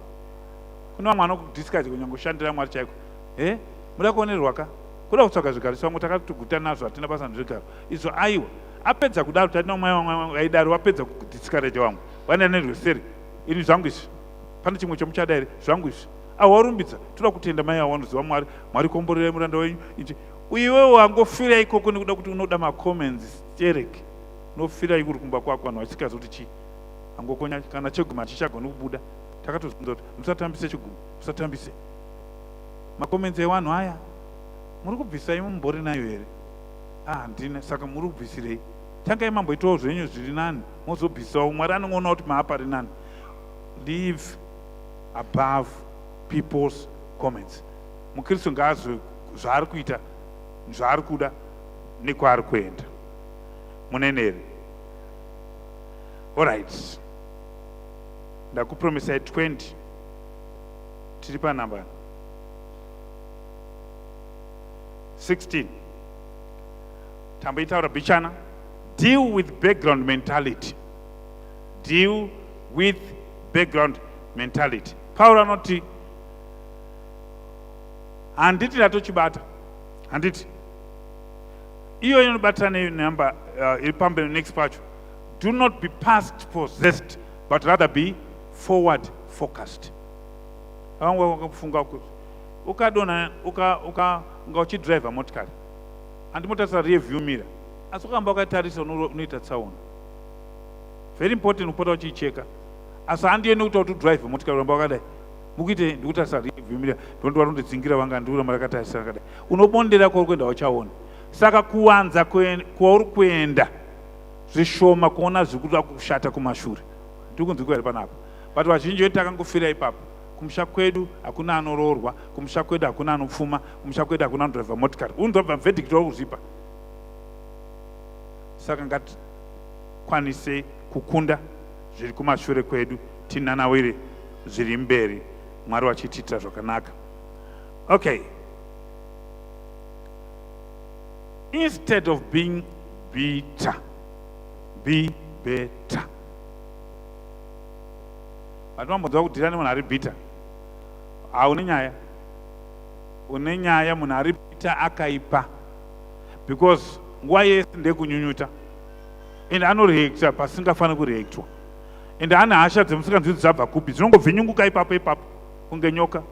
Kune vamwe vanokudiscourage kunyange kushandira Mwari chaiko. Eh? Muda kuonerwa ka? Kuda kutsvaga zvigaro vamwe takatoguta nazvo hatina basa nezvigaro. Izvo aiwa. Apedza kudaro tatina mai vamwe vaidaro vapedza kudiscourage vamwe. Vanoenda nerweseri. Ini zvangu izvi. Pane chimwe chamuchada here? Zvangu izvi. Awarumbidza. Toda kutenda mai avo vanoziva Mwari. Mwari komborerai muranda wenyu. Ichi. Iwewe wangofira ikoko nekuda kuti unoda macomments sterek. Unofira uri kumba kwako vanhu vachikazi kuti chii. Angokonya kana cheguma hachichagoni kubuda. Takatozvinzwa kuti musatambise chigumi. Musatambise. Macomments evanhu aya. Muri kubvisa imi mumbori nayo here? Ah, handina. Saka muri kubvisirei? Tangai mamboitawo zvenyu zviri nani. Mozobvisawo. Mwari anongoona kuti maapari nani. Live above people's comments. MuKristu ngaazwe zvaari kuita, zvaari kuda nekwaari kuenda. Muneneri. Alright. Ndakupromisai 20. Tiri panamba 16. Tamboitaura bichana. Deal with background mentality. Deal with background mentality. Pauro anoti handiti ndatochibata, handiti iyo inobatira nenumber iri pamberi next pacho. Do not be past possessed but rather be forward focused. Vamwe vakafunga kuti ukadonha uka unga uchidriver motikari handimotarisa rear view mirror asi ukamba wakatarisa unoita tsaona. Very important kupota uchiicheka asi handiyo nekuti kuti udrive motikari uramba wakadai mukuite ndikutarisa rear view mirror ndondi varondidzingira vanga ndikuramba rakatarisa rakadai unobondera kwauri kuenda uchaona. Saka kuwanza kwauri kuenda zvishoma kuona zviri kuda kushata kumashure. Ndiri kunzwikwa here panapa? But vazhinji vedu takangofira ipapo. Kumusha kwedu hakuna anoroorwa, kumusha kwedu hakuna anopfuma, kumusha kwedu hakuna anodriver motikari. Unodriver verdict wakuzvipa. Saka ngatikwanise kukunda zviri kumashure kwedu, tinanawire zviri mberi, Mwari vachitiitira zvakanaka. Okay. Instead of being bitter, be better. But vambonzwa kudhira nemunhu ari bitter. Ha, une nyaya. Une nyaya, munhu ari bitter akaipa. Because nguva yese ndekunyunyuta. And anoreacta pasingafaniri kureactwa. And ane hasha dzemusinganzwi dzabva kupi, dzinongobvinyunguka ipapo ipapo kunge nyoka.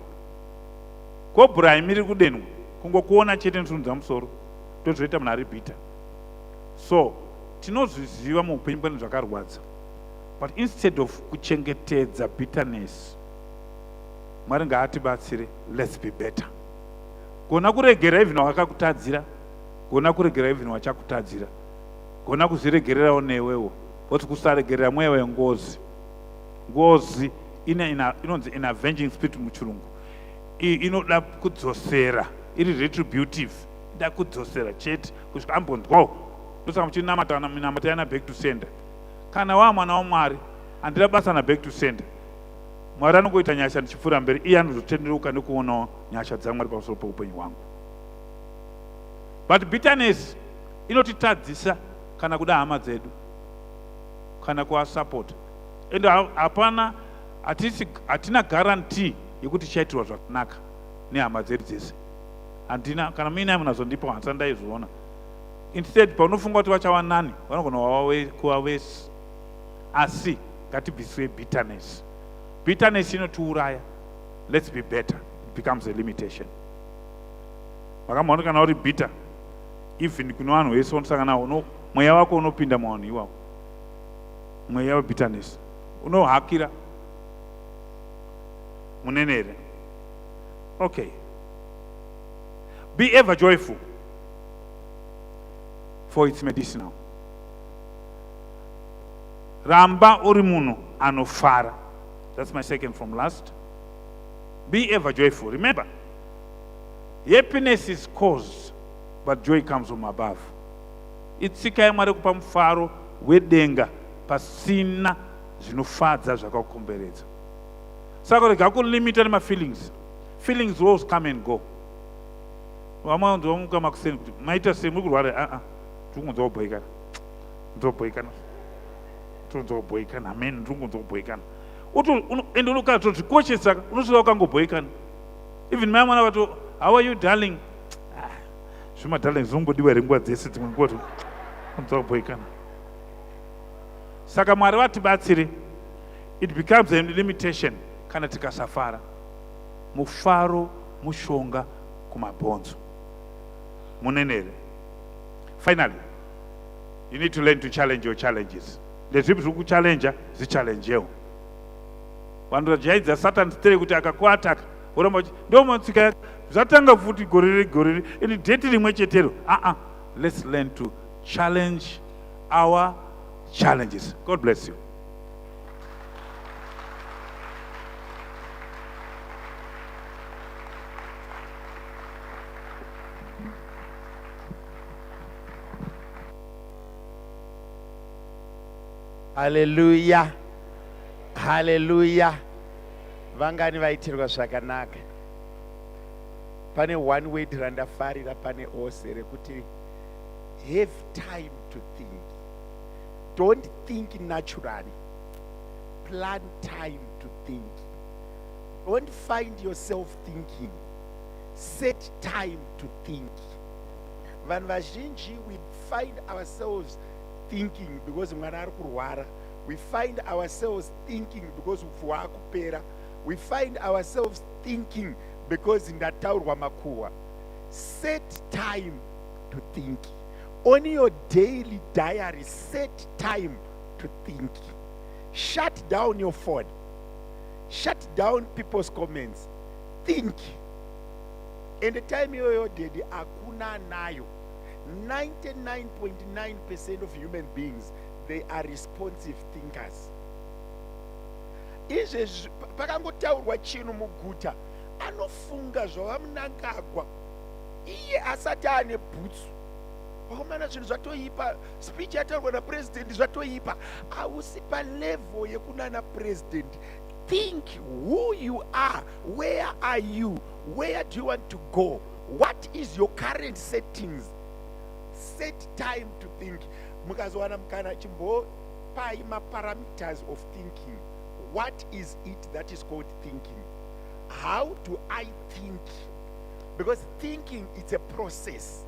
Kobhura haimiri kudenwa, kungokuona chete inosunudza musoro. Ndozvoita munhu ari bitter. So tinozviziva muupenyu pane zvakarwadza, but instead of kuchengetedza bitterness, Mwari ngaatibatsire, let's be better. Gona kuregera even wakakutadzira, gona kuregera even wachakutadzira, gona kuzviregererawo newewo, because kusaregerera mweya wengozi. Ngozi inonzi in avenging spirit muchirungu, inoda kudzosera, iri retributive, inoda kudzosera chete kusvika ambonzwawo. Ndosaka muchinamata minamata yana back to sender. Kana waa mwana waMwari, handina basa na back to sender. Mwari anongoita nyasha ndichipfuura mberi, iye anozotendeuka nekuonawo nyasha dzaMwari pamusoro peupenyu hwangu. But bitterness inotitadzisa kana kuda hama dzedu, kana kuasapota. And hapana, hatisi, hatina guarantee yekuti tichaitirwa zvakanaka nehama dzedu dzese. Handina, kana muinaye munazondipa handisati ndaizviona. Instead, paunofunga kuti vachava nani, vanogona kuva vese. Asi ngatibviswe bitterness. Bitterness inotiuraya. Let's be better. It becomes a limitation. Vakamboona kana uri bitter, even kune vanhu vese unosangana navo, mweya wako unopinda muvanhu iwawo. Mweya webitterness unohakira munenere. Okay. Be ever joyful, for it's medicinal. Ramba uri munhu anofara. That's my second from last. Be ever joyful. Remember, happiness is caused, but joy comes from above. Itsika yaMwari kupa mufaro wedenga pasina zvinofadza zvakakukomberedza. Saka rega kulimita nemafeelings. Feelings always come and go. Vamwe vanonzi vamuka makuseni kuti maita sei, muri kurwara? A-a, ndiri kungonzwa kubhoikana. Ndobhoikana. Ndinonzwa kubhoikana. Amen, ndiri kungonzwa kubhoikana. Ende ukatozvikoshesa, unosvika ukangobhoikana. Even mai mwana vato, how are you darling? Ah, zvima darling zvinongodiwa here nguva dzese, dzimwe nguva unonzwa kubhoikana. Saka Mwari vatibatsire. It becomes a limitation kana tikasafara. Mufaro mushonga kumabhonzo. Munenere. Finally, you need to learn to challenge your challenges. Ndezvipi zviri kuchallenja, zvichallenjewo. Vanhu vajaidza Satan straight kuti akakuataka, voramba vachi ndo matsika yake. Zvatanga futi gore regore iri date rimwe chetero. Uh-uh. Let's learn to challenge our challenges. God bless you. Haleluya, haleluya. Vangani vaitirwa zvakanaka? Pane one word randafarira pane ose rekuti have time to think. Don't think naturally. Plan time to think. Don't find yourself thinking. Set time to think. Vanhu vazhinji, we find ourselves thinking because mwana ari kurwara. We find ourselves thinking because upfu hwaakupera. We find ourselves thinking because ndataurwa makuhwa. Set time to think. On your daily diary, set time to think. Shut down your phone. Shut down people's comments. Think. And the time iyoyo daddy hakuna nayo. 99.9% of human beings, they are responsive thinkers. Izvezvi pakangotaurwa chinhu muguta anofunga zvavaMnangagwa iye asati ane bhutsu. Vakomana zvinhu zvatoipa, speech yataurwa napresident zvatoipa. Hausi palevel yekunana president. Think who you are, where are you, where do you want to go, what is your current settings. Set time to think. Mukazowana mukana chimbopai maparameters of thinking. What is it that is called thinking? How do I think? Because thinking it's a process.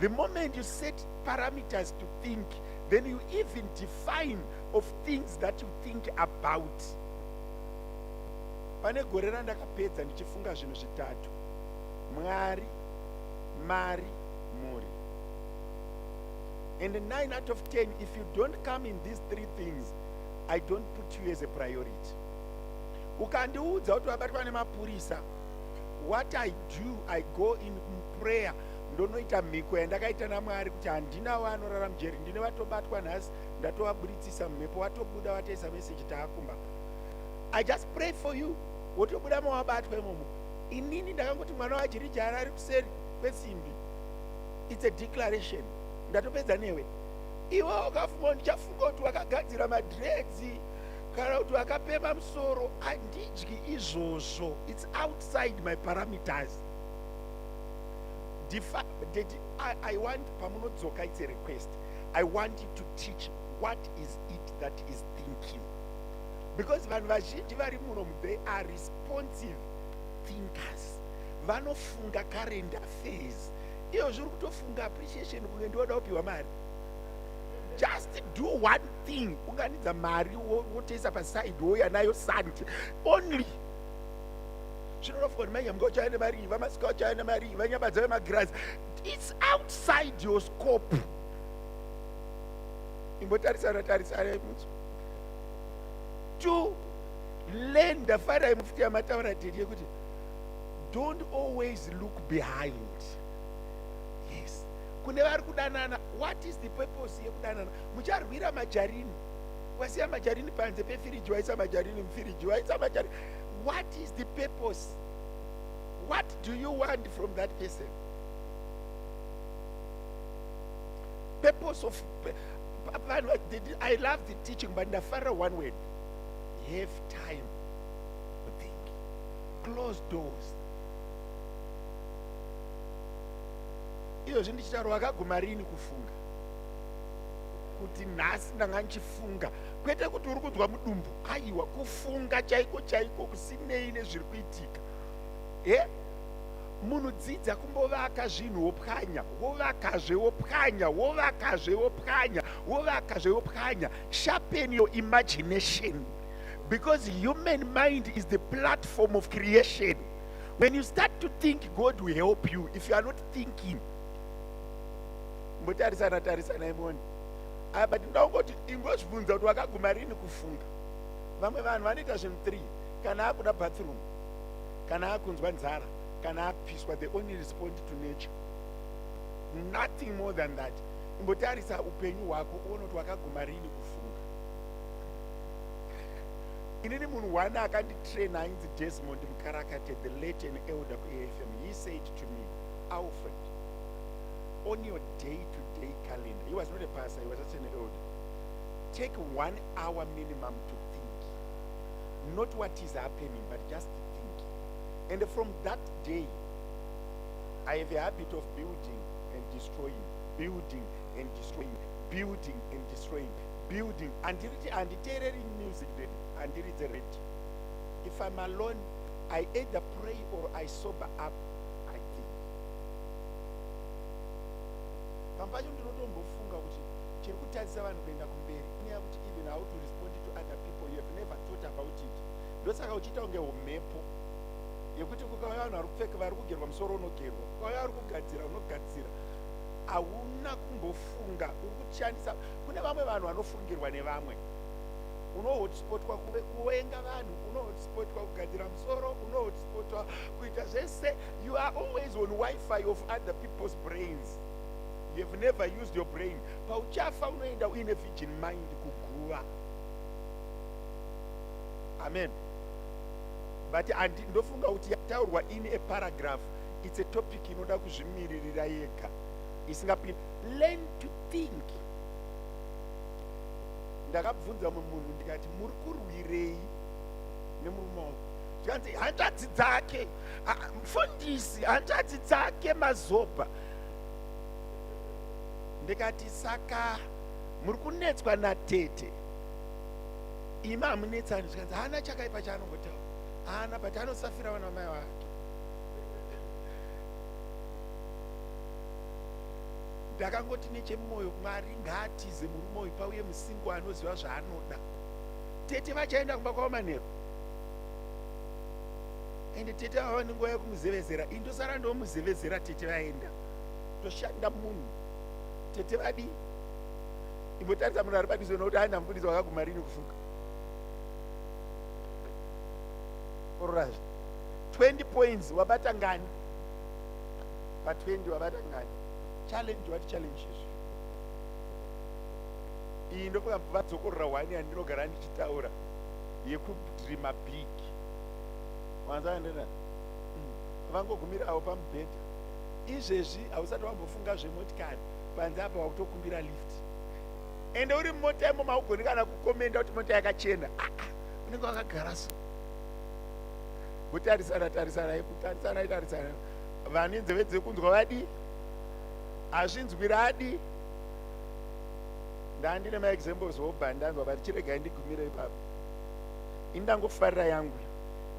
The moment you set parameters to think, then you even define of things that you think about. Pane gore randakapedza ndichifunga zvinhu zvitatu. Mwari, mari, mhuri. And 9 out of 10, if you don't come in these three things, I don't put you as a priority. Ukandiudza kuti wabatwa nemapurisa, what I do, I go in prayer, ndonoita mhiko yandakaita naMwari kuti handina waanorara mujeri, ndine vatobatwa nhasi, ndatovaburitsisa mumhepo, watobuda watoisa message taakumba. I just pray for you, wotobuda mawabatwa imomo. Inini ndakangoti mwana waJirijara ari kuseri kwesimbi. It's a declaration. Ndatopedza newe. Iwe ukafunga ndichafunga kuti wakagadzira madreads kana kuti wakapema musoro, handidyi izvozvo. It's outside my parameters. Daddy, I want pamunodzoka, it's a request. I want you to teach what is it that is thinking. Because vanhu vazhinji vari muno, they are responsive thinkers. Vanofunga current affairs. Iyo zviri kutofunga appreciation kunge ndioda kupiwa mari. Just do one thing. Unganidza mari wotoisa paside wouya nayo Sunday. Only. Zvinonofunga kuti mainyamuka uchauya nemari, vamasika uchauya nemari, vanyabadza vemagirazi. It's outside your scope. Imbotarisana tarisana mutsu. To learn ndafarai mufuti yamataura tete yekuti don't always look behind. Yes. Kune vari kudanana, what is the purpose yekudanana? Mucharwira majarini. Wasiya majarini panze pefiriji, waisa majarini mufiriji, waisa majarini. What is the purpose? What do you want from that person? Purpose of I love the teaching, but ndafarira one word. Have time to think. Close doors. Izvozvi ndichitaura wakaguma rini kufunga kuti nhasi ndanga ndichifunga, kwete kuti uri kunzwa mudumbu, aiwa, kufunga chaiko chaiko kusinei nezviri kuitika. Munhu dzidza kumbovaka zvinhu wopwanya, wovakazve wopwanya, wovakazve wopwanya, wovakazve wopwanya. Sharpen your imagination, because human mind is the platform of creation. When you start to think, God will help you. If you are not thinking, mbotarisana tarisana imoni. But ndangoti ingozvibvunza kuti wakaguma rini kufunga. Vamwe vanhu vanoita zvinhu 3, kana akuda bathroom, kana akunzwa nzara, kana apiswa, they only respond to nature. Nothing more than that. Imbotarisa upenyu hwako uone kuti wakaguma rini kufunga. Inini munhu one akanditraina ainzi Desmond Mukarakate, the late and elder kuAFM. He said to me, Alfred, on your day-to-day calendar, he was not a pastor, he was just an elder, take 1 hour minimum to think. Not what is happening, but just to think. And from that day, I have a habit of building and destroying, building and destroying, building and destroying, building. Handiteereri music, daddy, handiridze radio. If I'm alone, I either pray or I sober up, I think. Pamwe pacho ndinotombofunga kuti chiri kutadzisa vanhu kuenda kumberi inyaya yekuti even how to respond to other people, you have never thought about it. Ndosaka uchiita kunge umhepo yekuti kukauya vanhu vari kupfeka, vari kugerwa musoro unogerwa, kukauya vari kugadzira unogadzira. Hauna kumbofunga, uri kushandisa. Kune vamwe vanhu vanofungirwa nevamwe. Unohotspotwa kuvenga vanhu, unohotspotwa kugadzira musoro, unohotspotwa kuita zvese. You are always on wifi of other people's brains. You have never used your brain. Pauchafa unoenda uine virgin mind kuguva. Amen. But andi ndofunga kuti yataurwa in a paragraph, it's a topic inoda kuzvimiririra yega isingapindi. Learn to think. Ndakabvunza mumwe munhu ndikati muri kurwirei nemurume wangu? Zvikanzi hanzvadzi dzake, mfundisi, hanzvadzi dzake mazobha. Ndikati saka muri kunetswa natete imi hamunetsani? Zvikanzi haana chakaipa chaanongotaura, haana, but anosafira vana vamai vake. Ndakangoti nechemumoyo, Mwari ngaatize murume uyu pauye musingo anoziva zvaanoda. Tete vachaenda kumba kwavo manheru, ende tete vava nenguva yekumuzevezera, ini ndosara ndomuzevezera. Tete vaenda, toshanda munhu. Tete vadii? Imbotarisa munhu ari padhuze nokuti aina mufundisi wakaguma rini kufuka ororazve. 20 points wabata ngani? Pa20 wabata ngani? Challenge, what challenge izvi? Iyi ndofunga vadzokorora one yandinogara ndichitaura yekudreama big. Wanzandena vangogumira avo pamubhedha. Izvezvi hausati wambofunga zvemotikari, panze apa wakutokumbira lift. Ende uri mumota imomo haugoni kana kukomenda kuti mota yakachena. Ah, ah, unenge wakagara so kutarisana tarisana kutarisana tarisana. Vane nzeve dzekunzwa vadii? Hazvinzwira adi. Ndandine maexamples wobva ndanzwa, but chiregai ndigumire ipapo. Indangofarira yangu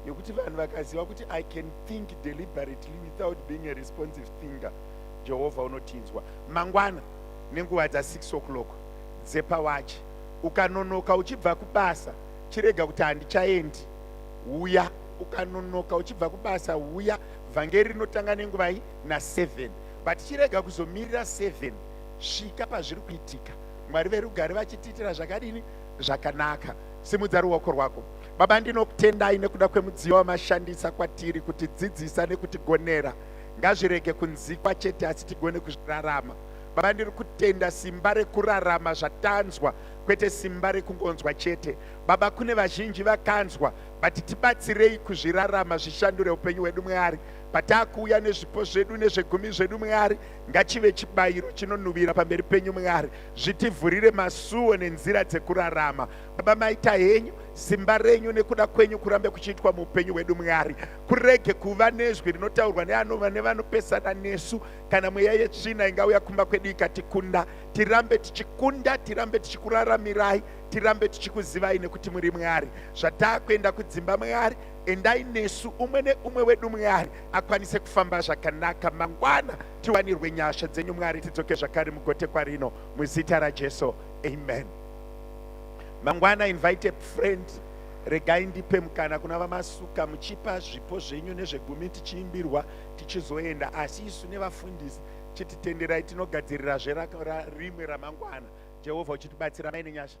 yekuti vanhu vakaziva kuti I can think deliberately without being a responsive thinker, Jehovha unotinzwa. Mangwana nenguva dza6 o'clock dzepawachi, ukanonoka uchibva kubasa, chirega kuti handichaendi, uya. Ukanonoka uchibva kubasa, uya. Vhangeri rinotanga nenguvai? Na7, but chirega kuzomirira 7, svika pazviri kuitika. Mwari verugare vachitiitira zvakadini? Zvakanaka. Simudza ruoko rwako. Baba, ndinokutendai nekuda kwemudziyo wamashandisa kwatiri kutidzidzisa nekutigonera. Ngazvirege kunzikwa chete, asi tigone kuzvirarama. Baba, ndiri kutenda simba rekurarama zvatanzwa, kwete simba rekungonzwa chete. Baba, kune vazhinji vakanzwa, but tibatsirei kuzvirarama, zvishandure upenyu hwedu. Mwari, pataakuuya nezvipo zvedu nezvegumi zvedu, Mwari, ngachive chibayiro chinonuvira pamberi penyu. Mwari, zvitivhurire masuo nenzira dzekurarama. Baba, maita henyu. Simba renyu nekuda kwenyu kurambe kuchiitwa muupenyu hwedu. Mwari, kurege kuva nezwi rinotaurwa neanova nevanopesana nesu, kana mweya yetsvina ingauya kumba kwedu ikatikunda. Tirambe tichikunda, tirambe tichikuraramirai, tirambe tichikuzivai, nekuti muri Mwari. Zvataakuenda kudzimba, Mwari, endai nesu, umwe neumwe wedu. Mwari, akwanise kufamba zvakanaka mangwana. Tiwanirwe nyasha dzenyu, Mwari, tidzoke zvakare mugotekwa rino, muzita raJesu, amen. Mangwana invite a friend. Regai ndipe mukana kuna vaMasuka, muchipa zvipo zvenyu nezvegumi, tichiimbirwa tichizoenda. Asi isu nevafundisi, chititenderai tinogadzirirazve rimwe ramangwana. Jehovha uchitibatsira. Maine nyasha.